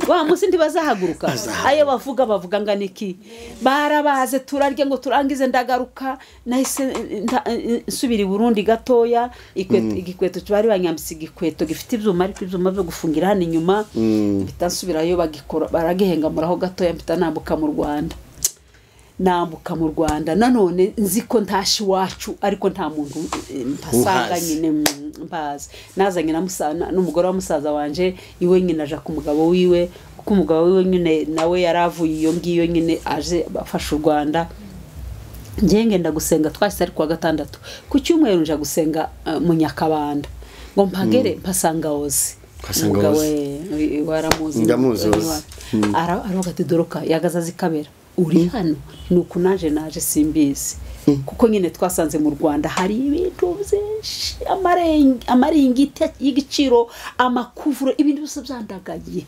wa munsi ntibazahaguruka. Ayo bavuga bavuga ngana iki? Barabaze turarya ngo turangize. Ndagaruka nahise nsubira i Burundi gatoya, igikweto bari banyambitse igikweto gifite ibyuma, ariko ibyuma byo gufungira hano inyuma, bitasubirayo bagikora baragihengamuraho gatoya, mpita nambuka mu Rwanda. Nambuka mu Rwanda nanone nzi ko ntashi wacu, ariko nta muntu mpasanga nyine mbazi. Nazanye na n'umugore wa musaza wanje iwe nyine aja ku mugabo wiwe, kuko umugabo wiwe nyine nawe yaravuye iyo ngiyo nyine aje bafasha u Rwanda. Ngiye ngenda gusenga, twahise ari kuwa gatandatu, ku cyumweru nja gusenga mu Nyakabanda, ngo mpagere mpasanga Ozi. Umugabo we waramuzi, aravuga ati Doroka yagaza zikabera uri hano, nuko naje simbizi. Kuko nyine twasanze mu Rwanda hari ibintu byinshi, amaringiti y'igiciro, amakuvuro, ibintu byose byandagaye.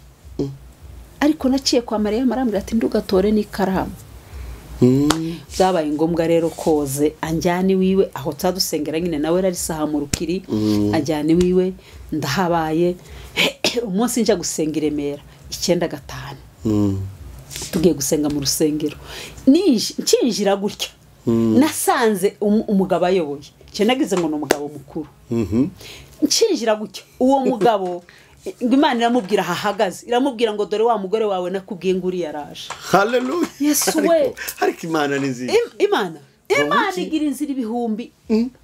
Ariko naciye kwa Mariya marambwira ati ndugatore n'ikaramu. Byabaye ngombwa rero koze anjyane wiwe aho tsadusengera nyine, nawe rari saha mu rukiri, anjyane wiwe ndahabaye. Umunsi nja gusenga i Remera 95, tugiye gusenga mu rusengero, ncinjira gutya nasanze umugabo ayoboye. Cyo nagize ngo ni umugabo mukuru. Ncinjira gutya uwo mugabo Imana iramubwira ahahagaze, iramubwira ngo dore wa mugore wawe nakubwiye ngo uri yaraje. Haleluya. Yesu we. Ariko Imana ni nziza. Imana igira inzira ibihumbi.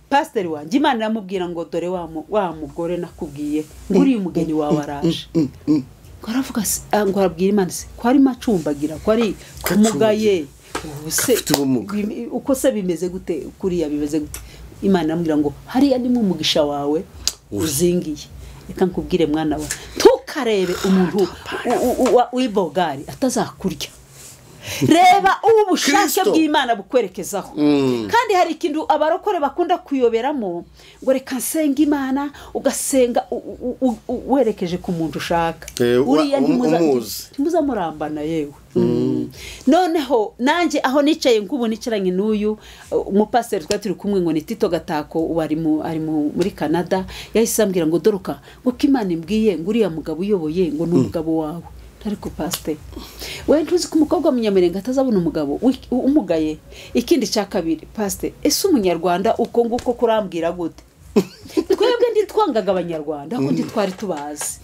Pastor wanjye Imana iramubwira ngo dore wa mugore nakubwiye ngo uri umugeni wawe araje. Ngo aravuga ngo arabwira Imana se ko ari macumbagira, ko ari kumugaye, uko se bimeze gute, kuriya bimeze gute. Imana iramubwira ngo hariya ni mu mugisha wawe uzingiye. Reka nkubwire mwana wa, ntukarebe umuntu w'ibogari atazakurya. Reba ubushake bw'Imana bukwerekezaho. Kandi hari ikintu abarokore bakunda kuyoberamo ngo reka nsenga Imana, ugasenga werekeje ku muntu ushaka. Uriya ntimuza murambana yewe. Noneho nanjye aho nicaye nk'ubu nicaranye n'uyu umupasiteri twari turi kumwe ngo ni Tito Gatako, ubu ari muri Canada, yahise ambwira ngo doroka ngo ko Imana imbwiye ngo uriya mugabo uyoboye ngo ni umugabo wawe. Ariko pasiteri we ntuzi ko umukobwa w'umunyamurenge atazabona umugabo umugaye. Ikindi cya kabiri, pasiteri ese umunyarwanda uko nguko kurambwira gute? Twebwe ntitwangaga abanyarwanda ahubwo ntitwari tubazi.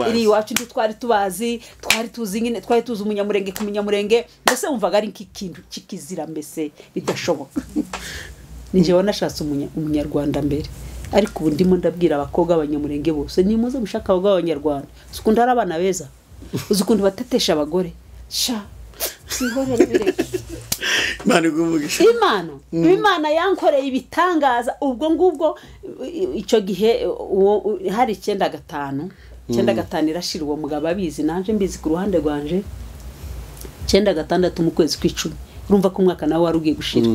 Iri iwacu ntitwari tubazi, twari tuzi nyine, twari tuzi umunyamurenge ku munyamurenge, mbese wumvaga ari nk'ikintu kikizira, mbese bidashoboka. Ninjye wanashatse umunyarwanda mbere. Ariko ubu ndimo ndabwira abakobwa b'abanyamurenge bose, nimuze mushaka abakobwa b'abanyarwanda. Uzi ukuntu ari abana beza, uzi ukuntu batetesha abagore. Sha sihorere bireke. Imana yankoreye ibitangaza. Ubwo ngubwo icyo gihe hari 95 95 irashira, uwo mugabo abizi nanje mbizi ku ruhande rwanje. 96 mu kwezi kw'icumi, urumva ko umwaka nawe wari ugiye gushira.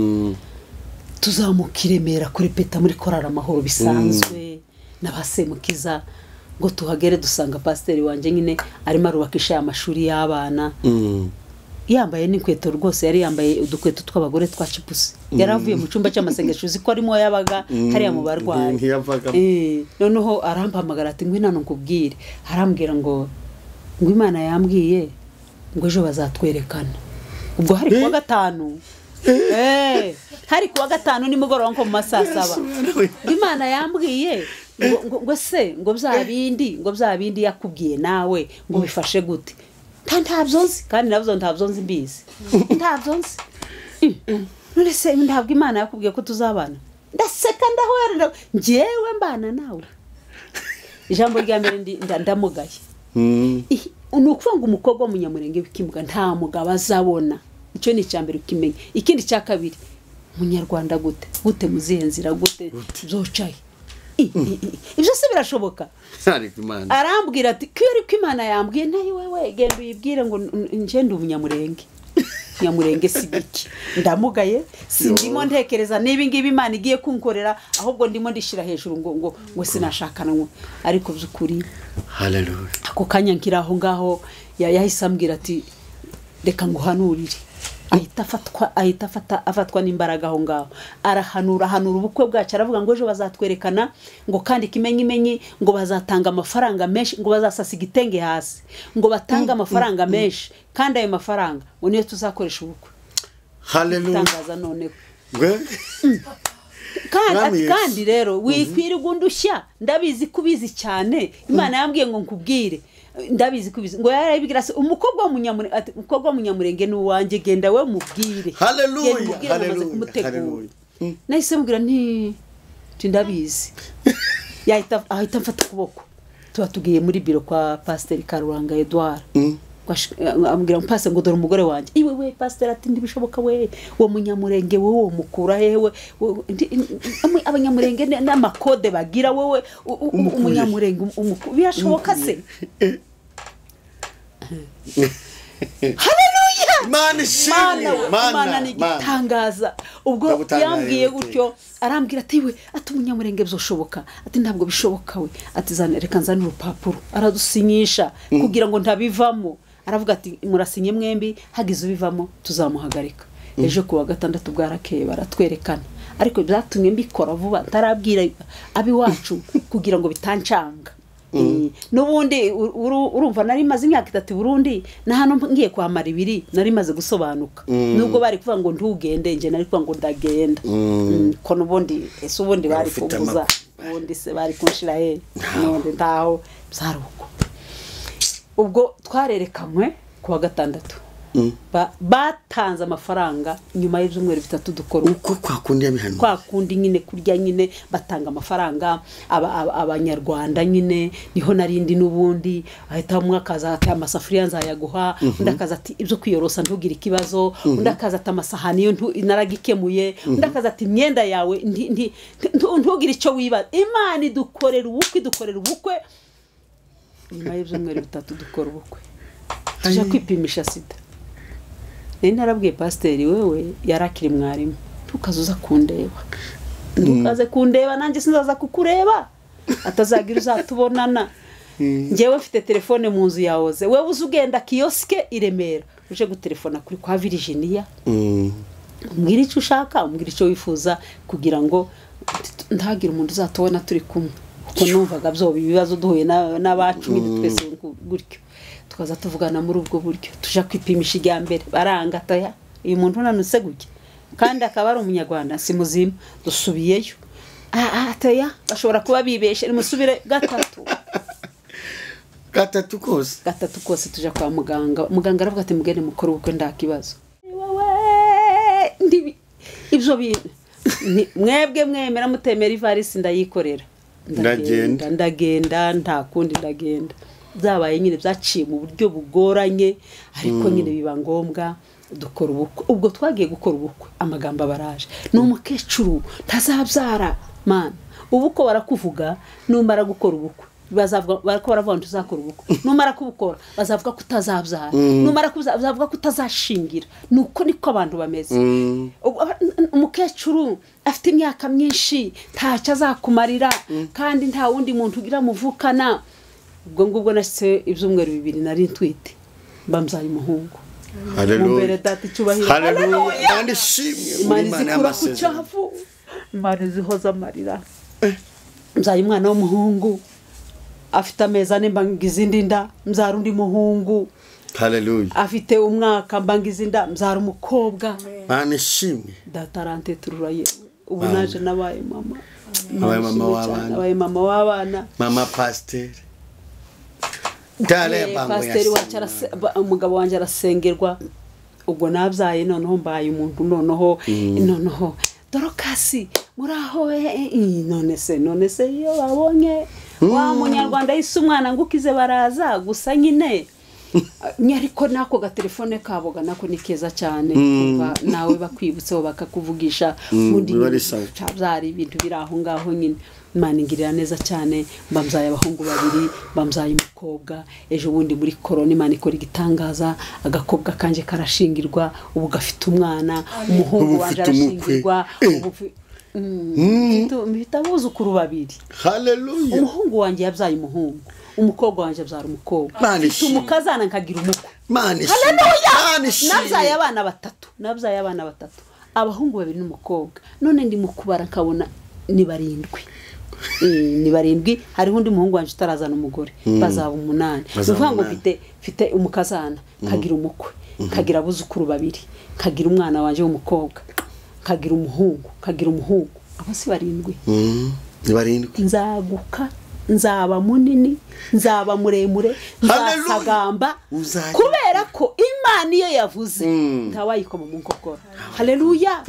Tuzamuka i Remera kuri peta muri korara amahoro bisanzwe n'abasemukiza, ngo tuhagere dusanga pasiteri wanjye nyine arimo arubakisha amashuri y'abana. Yambaye n'inkweto rwose, yari yambaye udukweto tw'abagore twa cipusi. Yaravuye mu cyumba cy'amasengesho, uzi ko arimo yabaga hariya mu barwayi. Noneho arampamagara ati ngwino hano nkubwire. Arambwira ngo Imana yambwiye ngo ejo bazatwerekana. Ubwo hari kuwa gatanu. Hari kuwa gatanu nimugoroba nko mu masaa 7. Imana yambwiye ngo se ngo bya bindi yakubwiye nawe ngo bifashe gute? Ntabyo nzi, kandi nabyo ntabyo nzi mbizi. Ntabyo nzi. None se ntabwo Imana yakubwiye ko tuzabana? Ndaseka ndahwera, njyewe mbana nawe. Ijambo rya mbere ndamugaye. Ni ukuvuga ngo umukobwa w'umunyamurenge w'ikimuga nta mugabo azabona. Icyo ni icya mbere ukimenya. Ikindi cya kabiri, umunyarwanda gute? Gute muzihe nzira gute? Byocaye. Ibyo se birashoboka? Arambwira ati ko ariko Imana yambwiye nayo wewe genda uyibwire ngo nje ndi umunyamurenge. Nyamurenge si giki. Ndamugaye, sindimo ntekereza niba ngibi Imana igiye kunkorera, ahubwo ndimo ndishira hejuru ngo ngo sinashakana ngo. Ariko byukuri haleluya. Ako kanya nkira aho ngaho yahise ambwira ati reka nguhanurire. Ahita afatwa n'imbaraga aho ngaho. Arahanura hanura ubukwe bwacu, aravuga ngo ejo bazatwerekana, ngo kandi kimenyimenyi ngo bazatanga amafaranga menshi, ngo bazasasa igitenge hasi, ngo batanga amafaranga menshi, kandi ayo mafaranga ngo niyo tuzakoresha ubukwe. Haleluya. Tangaza none. Kandi rero wikwirirwa undushya, ndabizi kubizi cyane. Imana yambwiye ngo nkubwire. Ndabizi kubizi ngo yarabibwira se umukobwa w'umunyamurenge ati umukobwa w'umunyamurenge ni uwanjye, genda we mubwire. Haleluya, haleluya. Nahise mubwira nti ndabizi. Yahita ahita mfata ukuboko. Tuba tugiye muri biro kwa Pasiteri Karuranga Edouard. Ambwira mpase ngo dore umugore wanjye. Iwe we pasiteri ati ndibishoboka we, uwo munyamurenge wowe mukura hewe, abanyamurenge n'amakode bagira wowe umunyamurenge birashoboka se? Haleluya! Imana ishimwe, Imana ni igitangaza. Ubwo yambwiye gutyo arambwira ati we ati umunyamurenge bizoshoboka, ati ntabwo bishoboka we, ati zana reka nzane urupapuro. Aradusinyisha kugira ngo ntabivamo. Aravuga ati murasinye mwembi, hagize ubivamo tuzamuhagarika. Ejo kuwa gatandatu bwarakeye baratwerekana. Ariko byatumye mbikora vuba ntarabwira abiwacu kugira ngo bitancanga. Nubundi urumva nari maze imyaka 3 Burundi, na hano ngiye kwamara 2 nari maze gusobanuka. Nubwo bari kuvuga ngo ntugende, nje nari kuvuga ngo ndagenda. Ko nubundi ese ubundi bari kubuza, ubundi se bari kunshira he, nubundi ntaho byaruko. Ubwo twarerekanywe kuwa gatandatu. Batanze amafaranga nyuma y'ibyumweru 3 dukora uko kwa kundi yabihano, kwa kundi nyine kurya nyine batanga amafaranga abanyarwanda nyine niho narindi n'ubundi ahita umwe akaza ati amasafuriya nzayaguha, undi akaza ati ibyo kwiyorosa ntugire ikibazo, undi akaza ati amasahani yo naragikemuye, undi akaza ati imyenda yawe ntugire icyo wibaza. Imana idukorera ubukwe, idukorera ubukwe nyuma y'ibyumweru 3 dukora ubukwe. Tujya kwipimisha sida. Nari narabwiye pasiteri wewe yarakiri mwarimu, ntukaze uza kundeba, ntukaze kundeba nanjye sinzaza kukureba, atazagira uzatubonana. Njyewe mfite telefone mu nzu yawoze, wewe uza ugenda kiyosike i Remera uje gutelefona kuri kwa Virginia, umbwira icyo ushaka, umbwira icyo wifuza, kugira ngo ntagire umuntu uzatubona turi kumwe. Kuko numvaga byo ibibazo duhuye n'abacu nyine twese gutyo, tukaza tuvugana muri ubwo buryo. Tuja kwipimisha ijya mbere baranga taya uyu muntu unanutse gutya kandi akaba ari umunyarwanda si muzima, dusubiyeyo taya bashobora kuba bibeshe, nimusubire gatatu. Gatatu kose, gatatu kose tuja kwa muganga. Muganga aravuga ati mugende mukore ubukwe nta kibazo. Ibyo bintu mwebwe mwemera mutemera ivarisi ndayikorera, ndagenda nta kundi ndagenda. Byabaye nyine byaciye mu buryo bugoranye, ariko nyine biba ngombwa dukora ubukwe. Ubwo twagiye gukora ubukwe amagambo abaraje, ni umukecuru ntazabyara mana. Ubu ko barakuvuga numara gukora ubukwe bazavuga barako baravuga ngo tuzakora ubukwe, numara kubukora bazavuga ko utazabyara, numara kuzavuga ko utazashingira. Nuko niko abantu bameze. Umukecuru afite imyaka myinshi ntacyo azakumarira, kandi nta wundi muntu ugira muvukana. Ubwo ngubwo nashyize ibyumweru 2 nari ntwite, mbamzaye umuhungu. Haleluya, haleluya, kandi shimwe Imana y'amasezerano, Imana izihoza amarira. Mzaye umwana w'umuhungu afite amezi 4 mbangiza indi nda, mzara undi muhungu. Haleluya. Afite umwaka mbangiza inda, mzara umukobwa. Imana ishimwe. Datarante tururaye. Ubu naje nabaye mama. Abaye mama w'abana. Abaye mama w'abana. Mama pasiteri. Pasiteri wacu umugabo wanjye arasengerwa. Ubwo nabyaye noneho mbaye umuntu noneho Dorokasi muraho none se iyo babonye wa munyarwanda yise umwana ngo ukize baraza gusa nyine. Ariko nako gatelefone kabo nako ni keza cyane, kuva nawe bakwibutseho bakakuvugisha ubundi byari ibintu biri aho ngaho nyine. Imana ingirira neza cyane, mbamzaye abahungu 2, mbamzaye umukobwa. Ejo bundi muri corona Imana ikora igitangaza, agakobwa kanje karashingirwa ubu gafite umwana, umuhungu wanje arashingirwa ubu mfite abuzukuru 2. Haleluya. Umuhungu wanjye yabyaye umuhungu, umukobwa wanjye abyara umukobwa, mfite umukazana nkagira umukwe. Haleluya. Nabyaye abana batatu, nabyaye abana batatu, abahungu 2 n'umukobwa. None ndi mu kubara nkabona ni 7. Ni 7. Hariho undi muhungu wanje utarazana umugore, bazaba 8. Uvuga ngo mfite umukazana nkagira umukwe, nkagira abuzukuru 2, nkagira umwana wanje w'umukobwa, nkagira umuhungu, nkagira umuhungu. Abo si 7. Ni 7. Nzaguka, nzaba munini, nzaba muremure, nzasagamba, kubera ko Imana iyo yavuze ntawayikoma mu nkokora. Haleluya.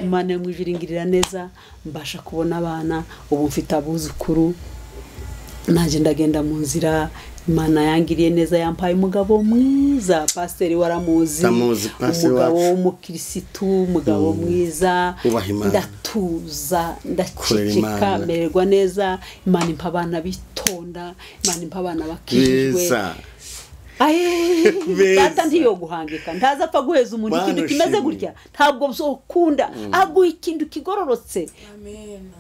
Imana yamwijiringirira neza, mbasha kubona abana, ubu mfite abuzukuru. Naje ndagenda mu nzira, Imana yangiriye neza, yampaye umugabo mwiza, pasiteri waramuzi, umugabo w'umukirisitu, umugabo mwiza. Ndatuza, ndaceceka, mererwa neza. Imana impa abana bitonda, Imana impa abana bakijijwe. Data ntiyo guhangika, ntaza apfa guheza umuntu ikintu kimeze gutya, ntabwo byokunda, aguha ikintu kigororotse.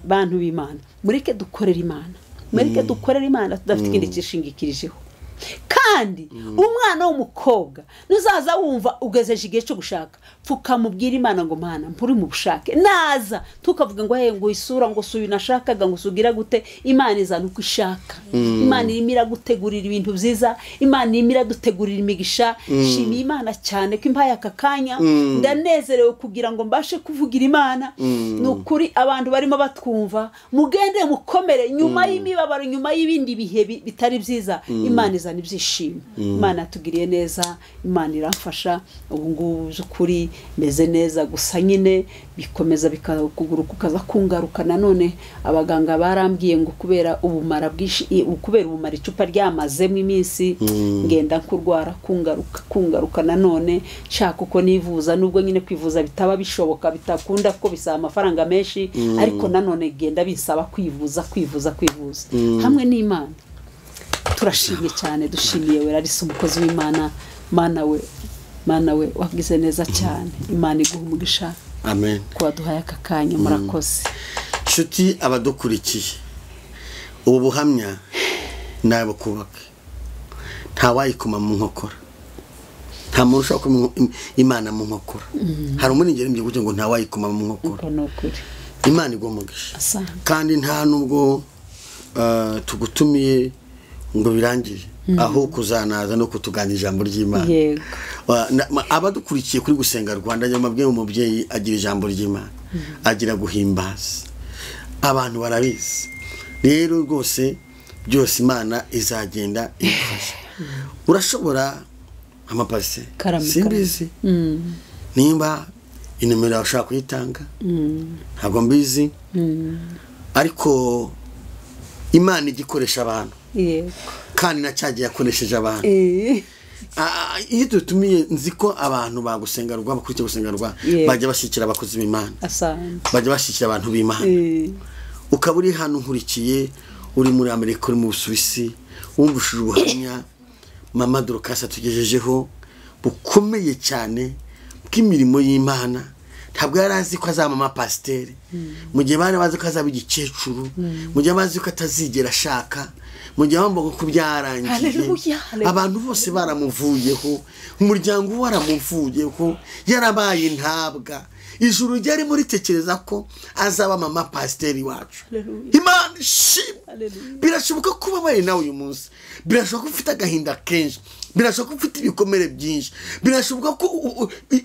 Bantu b'Imana, mureke dukorere Imana, mureke dukorere Imana tudafite ikindi kishingikirijeho. Kandi umwana w'umukobwa nuzaza wumva ugezeje igihe cyo gushaka, pfukamubwira Imana ngo Mana mpuri mu bushake. Naza tukavuga ngo ngo isura ngo suyu nashakaga ngo sugira gute, Imana izana uko ishaka. Imana irimo iragutegurira ibintu byiza, Imana irimo iradutegurira imigisha. Shimiye Imana cyane ko impaye aka kanya, ndanezerewe kugira ngo mbashe kuvugira Imana. Nukuri abantu barimo batwumva, mugende mukomere nyuma y'imibabaro, nyuma y'ibindi bihe bitari byiza, Imana izana ibyishimo. Imana yatugiriye neza, Imana iramfasha. Ubu ngubu by'ukuri meze neza, gusa nyine bikomeza bikakuguru kukaza kungaruka nanone. Abaganga barambwiye ngo kubera ubumara bwinshi, kubera ubumara icupa ryamazemo iminsi, ngenda kurwara kungaruka nanone. Nshaka uko nivuza, nubwo nyine kwivuza bitaba bishoboka, bitakunda ko bisaba amafaranga menshi, ariko nanone genda bisaba kwivuza. Hamwe n'Imana turashimye cyane, dushimiye we Larissa umukozi w'Imana. Mana we Mana we wagize neza cyane. Imana iguha umugisha. Amen. Kuba duhaye aka kanya, murakoze. Nshuti abadukurikiye, ubu buhamya nabo kubaka ntawayikoma mu nkokora, nta muntu ushobora kuma Imana mu nkokora. Hari umurengeri mbye kugira ngo ntawayikoma mu nkokora. Imana iguha umugisha. Kandi nta nubwo tugutumiye ngo birangire, aho kuzanaza no kutugana ijambo ry'Imana. Abadukurikiye kuri Gusenga Rwanda, nyamabwiye umubyeyi agira ijambo ry'Imana, agira guhimbaza, abantu barabizi. Rero rwose byose Imana izagenda igufasha. Urashobora amapase simbizi nimba inomero ushaka kuyitanga, ntabwo mbizi, ariko Imana igikoresha abantu. Kandi nacyagiye yakoresheje abantu. Iyo dutumiye nzi ko abantu bagusenga rwa bakurikiye Gusenga Rwa bajya bashyikira abakozi b'Imana, bajya bashyikira abantu b'Imana. Ukaba uri hano nkurikiye, uri muri Amerika, uri mu Busuwisi, wumvishije ubuhamya Mama Dorcas atugejejeho bukomeye cyane bw'imirimo y'Imana. Ntabwo yari azi ko azaba mama pasiteri, mu gihe bari bazi ko azaba igikecuru, mu gihe bazi ko atazigera ashaka, mu gihe bambaga ko byarangiye. Abantu bose baramuvuyeho, umuryango waramuvuyeho, yarabaye intabwa. Ijuru ryari muritekereza ko azaba mama pasiteri wacu. Imana ishimwe. Birashoboka kuba baye nawe uyu munsi, birashoboka ko ufite agahinda kenshi, birashoboka ko ufite ibikomere byinshi, birashoboka ko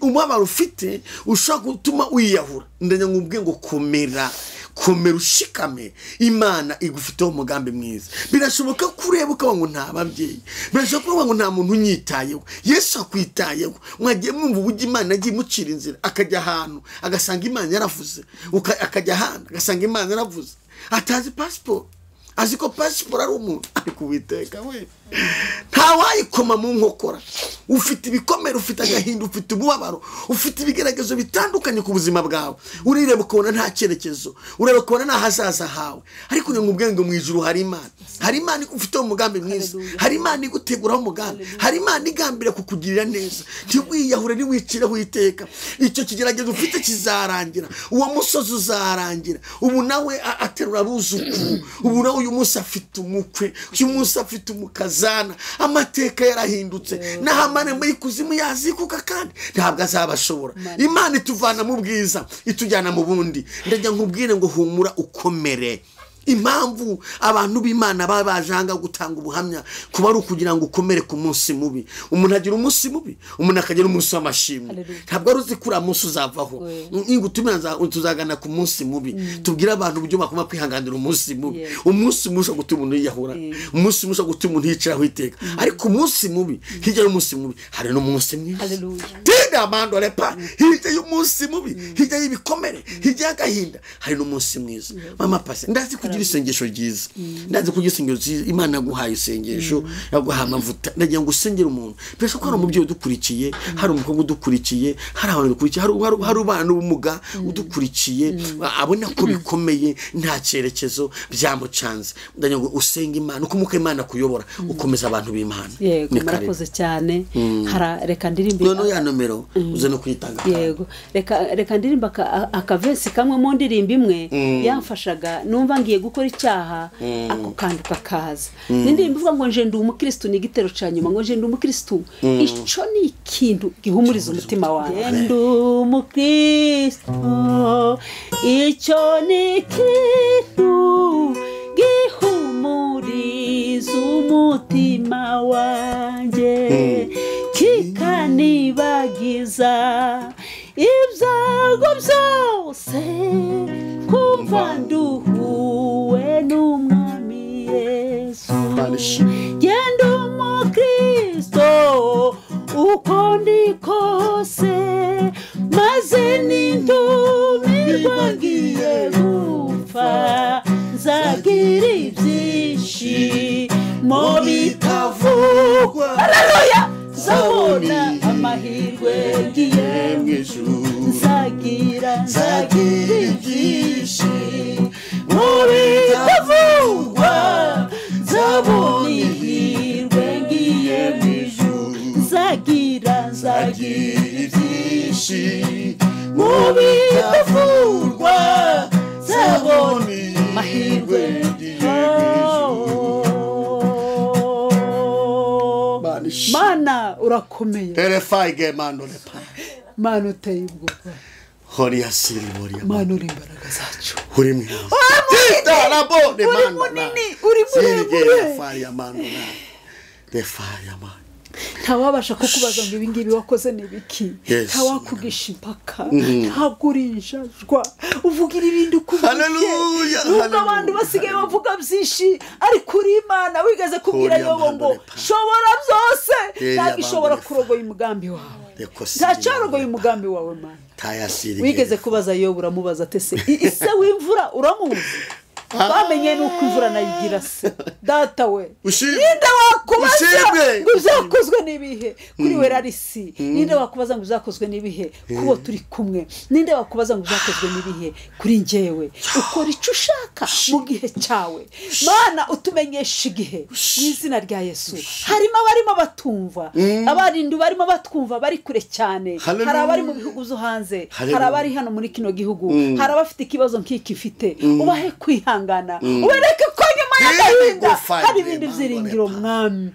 umubabaro ufite ushobora gutuma wiyahura. Ndanya ngubwe ngo komera, komera ushikame, Imana igufiteho umugambi mwiza. Birashoboka ko ureba ukaba ngo nta babyeyi, birashoboka ko ngo nta muntu unyitayeho. Yesu akwitayeho. Mwagiye mwumva uburyo Imana yagiye imucira inzira, akajya ahantu agasanga Imana yaravuze, akajya ahantu agasanga Imana yaravuze, atazi pasiporo, azi ko pasiporo ari umuntu, ariko Uwiteka we ntawayikoma mu nkokora. Ufite ibikomere, ufite agahinda, ufite umubabaro, ufite ibigeragezo bitandukanye ku buzima bwawe. Urireba ukabona nta cyerekezo, ureba ukabona nta hazaza hawe, ariko ni ngubwe ngo mu ijuru hari Imana. Hari Imana igufiteho umugambi mwiza, hari Imana iguteguraho umugambi, hari Imana igambira kukugirira neza. Ntiwiyahure, ntiwicireho iteka. Icyo kigeragezo ufite kizarangira, uwo musozi uzarangira. Ubu nawe aterura abuzukuru, ubu nawe uyu munsi afite umukwe, uyu munsi afite umukazana. Amateka yarahindutse, n'ahamane muri kuzimu yazikuka kandi ntabwo azabashobora. Imana ituvana mu bwiza itujyana mu bundi. Ndajya nkubwire ngo humura ukomere. Impamvu abantu b'Imana babajanga gutanga ubuhamya kuba ari ukugira ngo ukomere ku munsi mubi. Umuntu agira umunsi mubi, umuntu akagira umunsi w'amashimwe. Ntabwo ari uzi kuri munsi uzavaho. Nigutumira tuzagana ku munsi mubi, tubwire abantu uburyo bakoma kwihanganira umunsi mubi. Umunsi mubi ushobora gutuma umuntu yiyahura, umunsi mubi ushobora gutuma umuntu yicaraho iteka, ariko umunsi mubi, hirya y'umunsi mubi hari n'umunsi mwiza. Tinda amando repa, hirya y'umunsi mubi, hirya y'ibikomere, hirya y'agahinda hari n'umunsi mwiza. Mama pasi, ndazi kugira isengesho ryiza, ndazi kugira isengesho ryiza. Imana yaguhaye isengesho, yaguhaye amavuta. Ndagira ngo usengere umuntu. Birashoboka ko hari umubyeyi udukurikiye, hari umukobwa udukurikiye, hari abantu udukurikiye, hari ubana n'ubumuga udukurikiye, abona ko bikomeye nta cyerekezo byamucanze. Ndagira ngo usenge Imana, uko umuka Imana kuyobora, ukomeza abantu b'Imana. Yego, murakoze cyane. Reka ndirimbe noneho ya nomero uze no kuyitanga. Yego, reka ndirimbe akavesi kamwe mu ndirimbo imwe yamfashaga numva ngiye gukora icyaha, ako kantu kakaza. N'indirimbo ivuga ngo nje ndi umukristo, ni igitero ca nyuma, ngo nje ndi umukristo. Ico ni ikintu gihumuriza umutima wanjye. Ndi umukristo, icyo ni ikintu gihumuriza umutima wanjye, kikanibagiza ibyago byose, kumva nduhuwe n'umwami Yesu. Genda umukristo uko ndi kose, maze nintumirwa ngiye gupfa, nzagira ibyishimo bitavugwa. Haleluya! Nzabona amahirwe ngiye mu ijuru, nzagira ibyishimo bitavugwa, nzabona ihirwe ngiye mu ijuru, nzagira Nzagira ibyishimo bitavurwa, nzabona amahirwe ngiye mu ijuru. Mana urakomeye. Terefayige mando lepa. Mana uteye ubwoba. Horiya siri boriya. Mana uri imbaraga zacu. Uri mwiza. Uri munini, uri muremure. Ntawabasha kukubaza ngo ibi ngibi wakoze ni ibiki, ntawakugisha impaka, ntabwo uri injajwa, uvugira ibindi uko ubivugiye. Nubwo abantu basigaye bavuga byinshi, ariko uri Imana wigeze kubwira Yobo ngo shobora byose, ntabwo ishobora kurogoya umugambi wawe. Ntacyarogoye umugambi wawe Mana. Wigeze kubaza Yobo uramubaza ati se ise w'imvura uramuzi? Bamenye nuko imvura nayigira se data we, ninde wakubaza ngo ibyakozwe n'ibihe kuri we rarisi? Ninde wakubaza ngo ibyakozwe n'ibihe kubo turi kumwe? Ninde wakubaza ngo ibyakozwe n'ibihe kuri njyewe? Ukora icyo ushaka mu gihe cyawe Mana, utumenyesha igihe mu izina rya Yesu. Harimo abarimo batumva, abarindu barimo batwumva bari kure cyane, hari abari mu bihugu byo hanze, hari abari hano muri kino gihugu, hari abafite ikibazo nk'iki mfite. Ubahe kwihangana, ubereke ko nyuma y'agahinda hari ibindi byiringiro Mwami.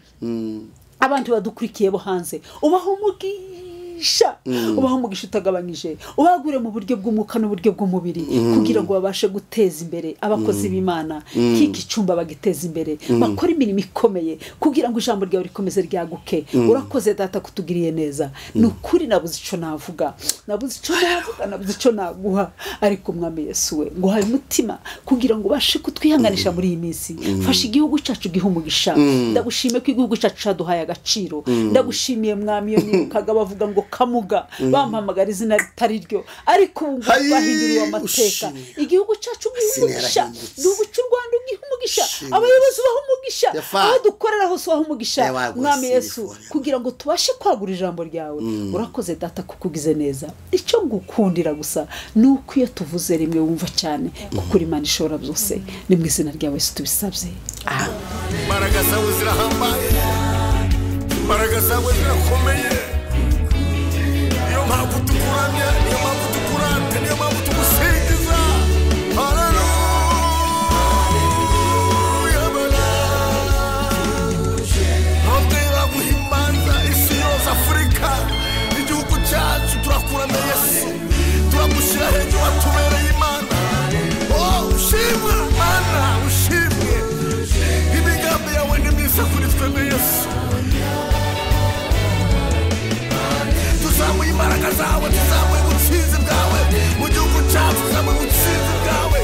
Abantu badukurikiye bo hanze ubaho umugisha, ubaho umugisha utagabanyije, ubagure mu buryo bw'umwuka n'uburyo bw'umubiri, kugira ngo babashe guteza imbere abakozi b'Imana, kiki cyumba bagiteza imbere, bakora imirimo ikomeye kugira ngo ijambo ryawe rikomeze ryaguke. Urakoze data kutugiriye neza. Ni ukuri nabuze icyo navuga, nabuze icyo navuga, nabuze icyo naguha, ariko Mwami Yesu we nguhaye umutima kugira ngo ubashe kutwihanganisha muri iyi minsi. Fasha igihugu cyacu gihe umugisha. Ndagushimiye ko igihugu cyacu cyaduhaye agaciro. Ndagushimiye Mwami, iyo nibukaga bavuga ngo Kamuga, bampamagara izina ritari ryo, ariko ubu ngubu bahinduriwe amateka. Igihugu cyacu gihe umugisha, igihugu cy'u Rwanda gihe umugisha, abayobozi baha umugisha, aho dukorera hose baha umugisha Mwami Yesu, kugira ngo tubashe kwagura ijambo ryawe. Urakoze data kukugize neza. Icyo ngukundira gusa ni uko iyo tuvuze rimwe wumva cyane, kuko uri Imana ishobora byose. Ni mu izina ryawe Yesu tubisabye, amen. Imbaraga zawe zirahambaye, imbaraga zawe zirakomeye. Niyo mpamvu tukuramya, niyo mpamvu tukurata, niyo mpamvu tugusingiza. Haleluya Mana. Ababyeyi baguhimbaza isi yose, Afurika, igihugu cyacu, turakuramya Yesu, turagushyira hejuru, watubereye Imana. Oh, ushimwe Mana, ushimwe. Imigambi yawe ni myiza kuri twebwe Yesu. Tuzamuye imbaraga zawe, tuzamuye ubutsinzi bwawe mu gihugu cyacu, tuzamuye ubutsinzi bwawe.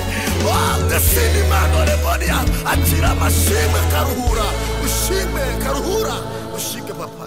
Ndashima Imana Rebonia, akira amashimwe karuhura, ushime karuhura, ushike papa.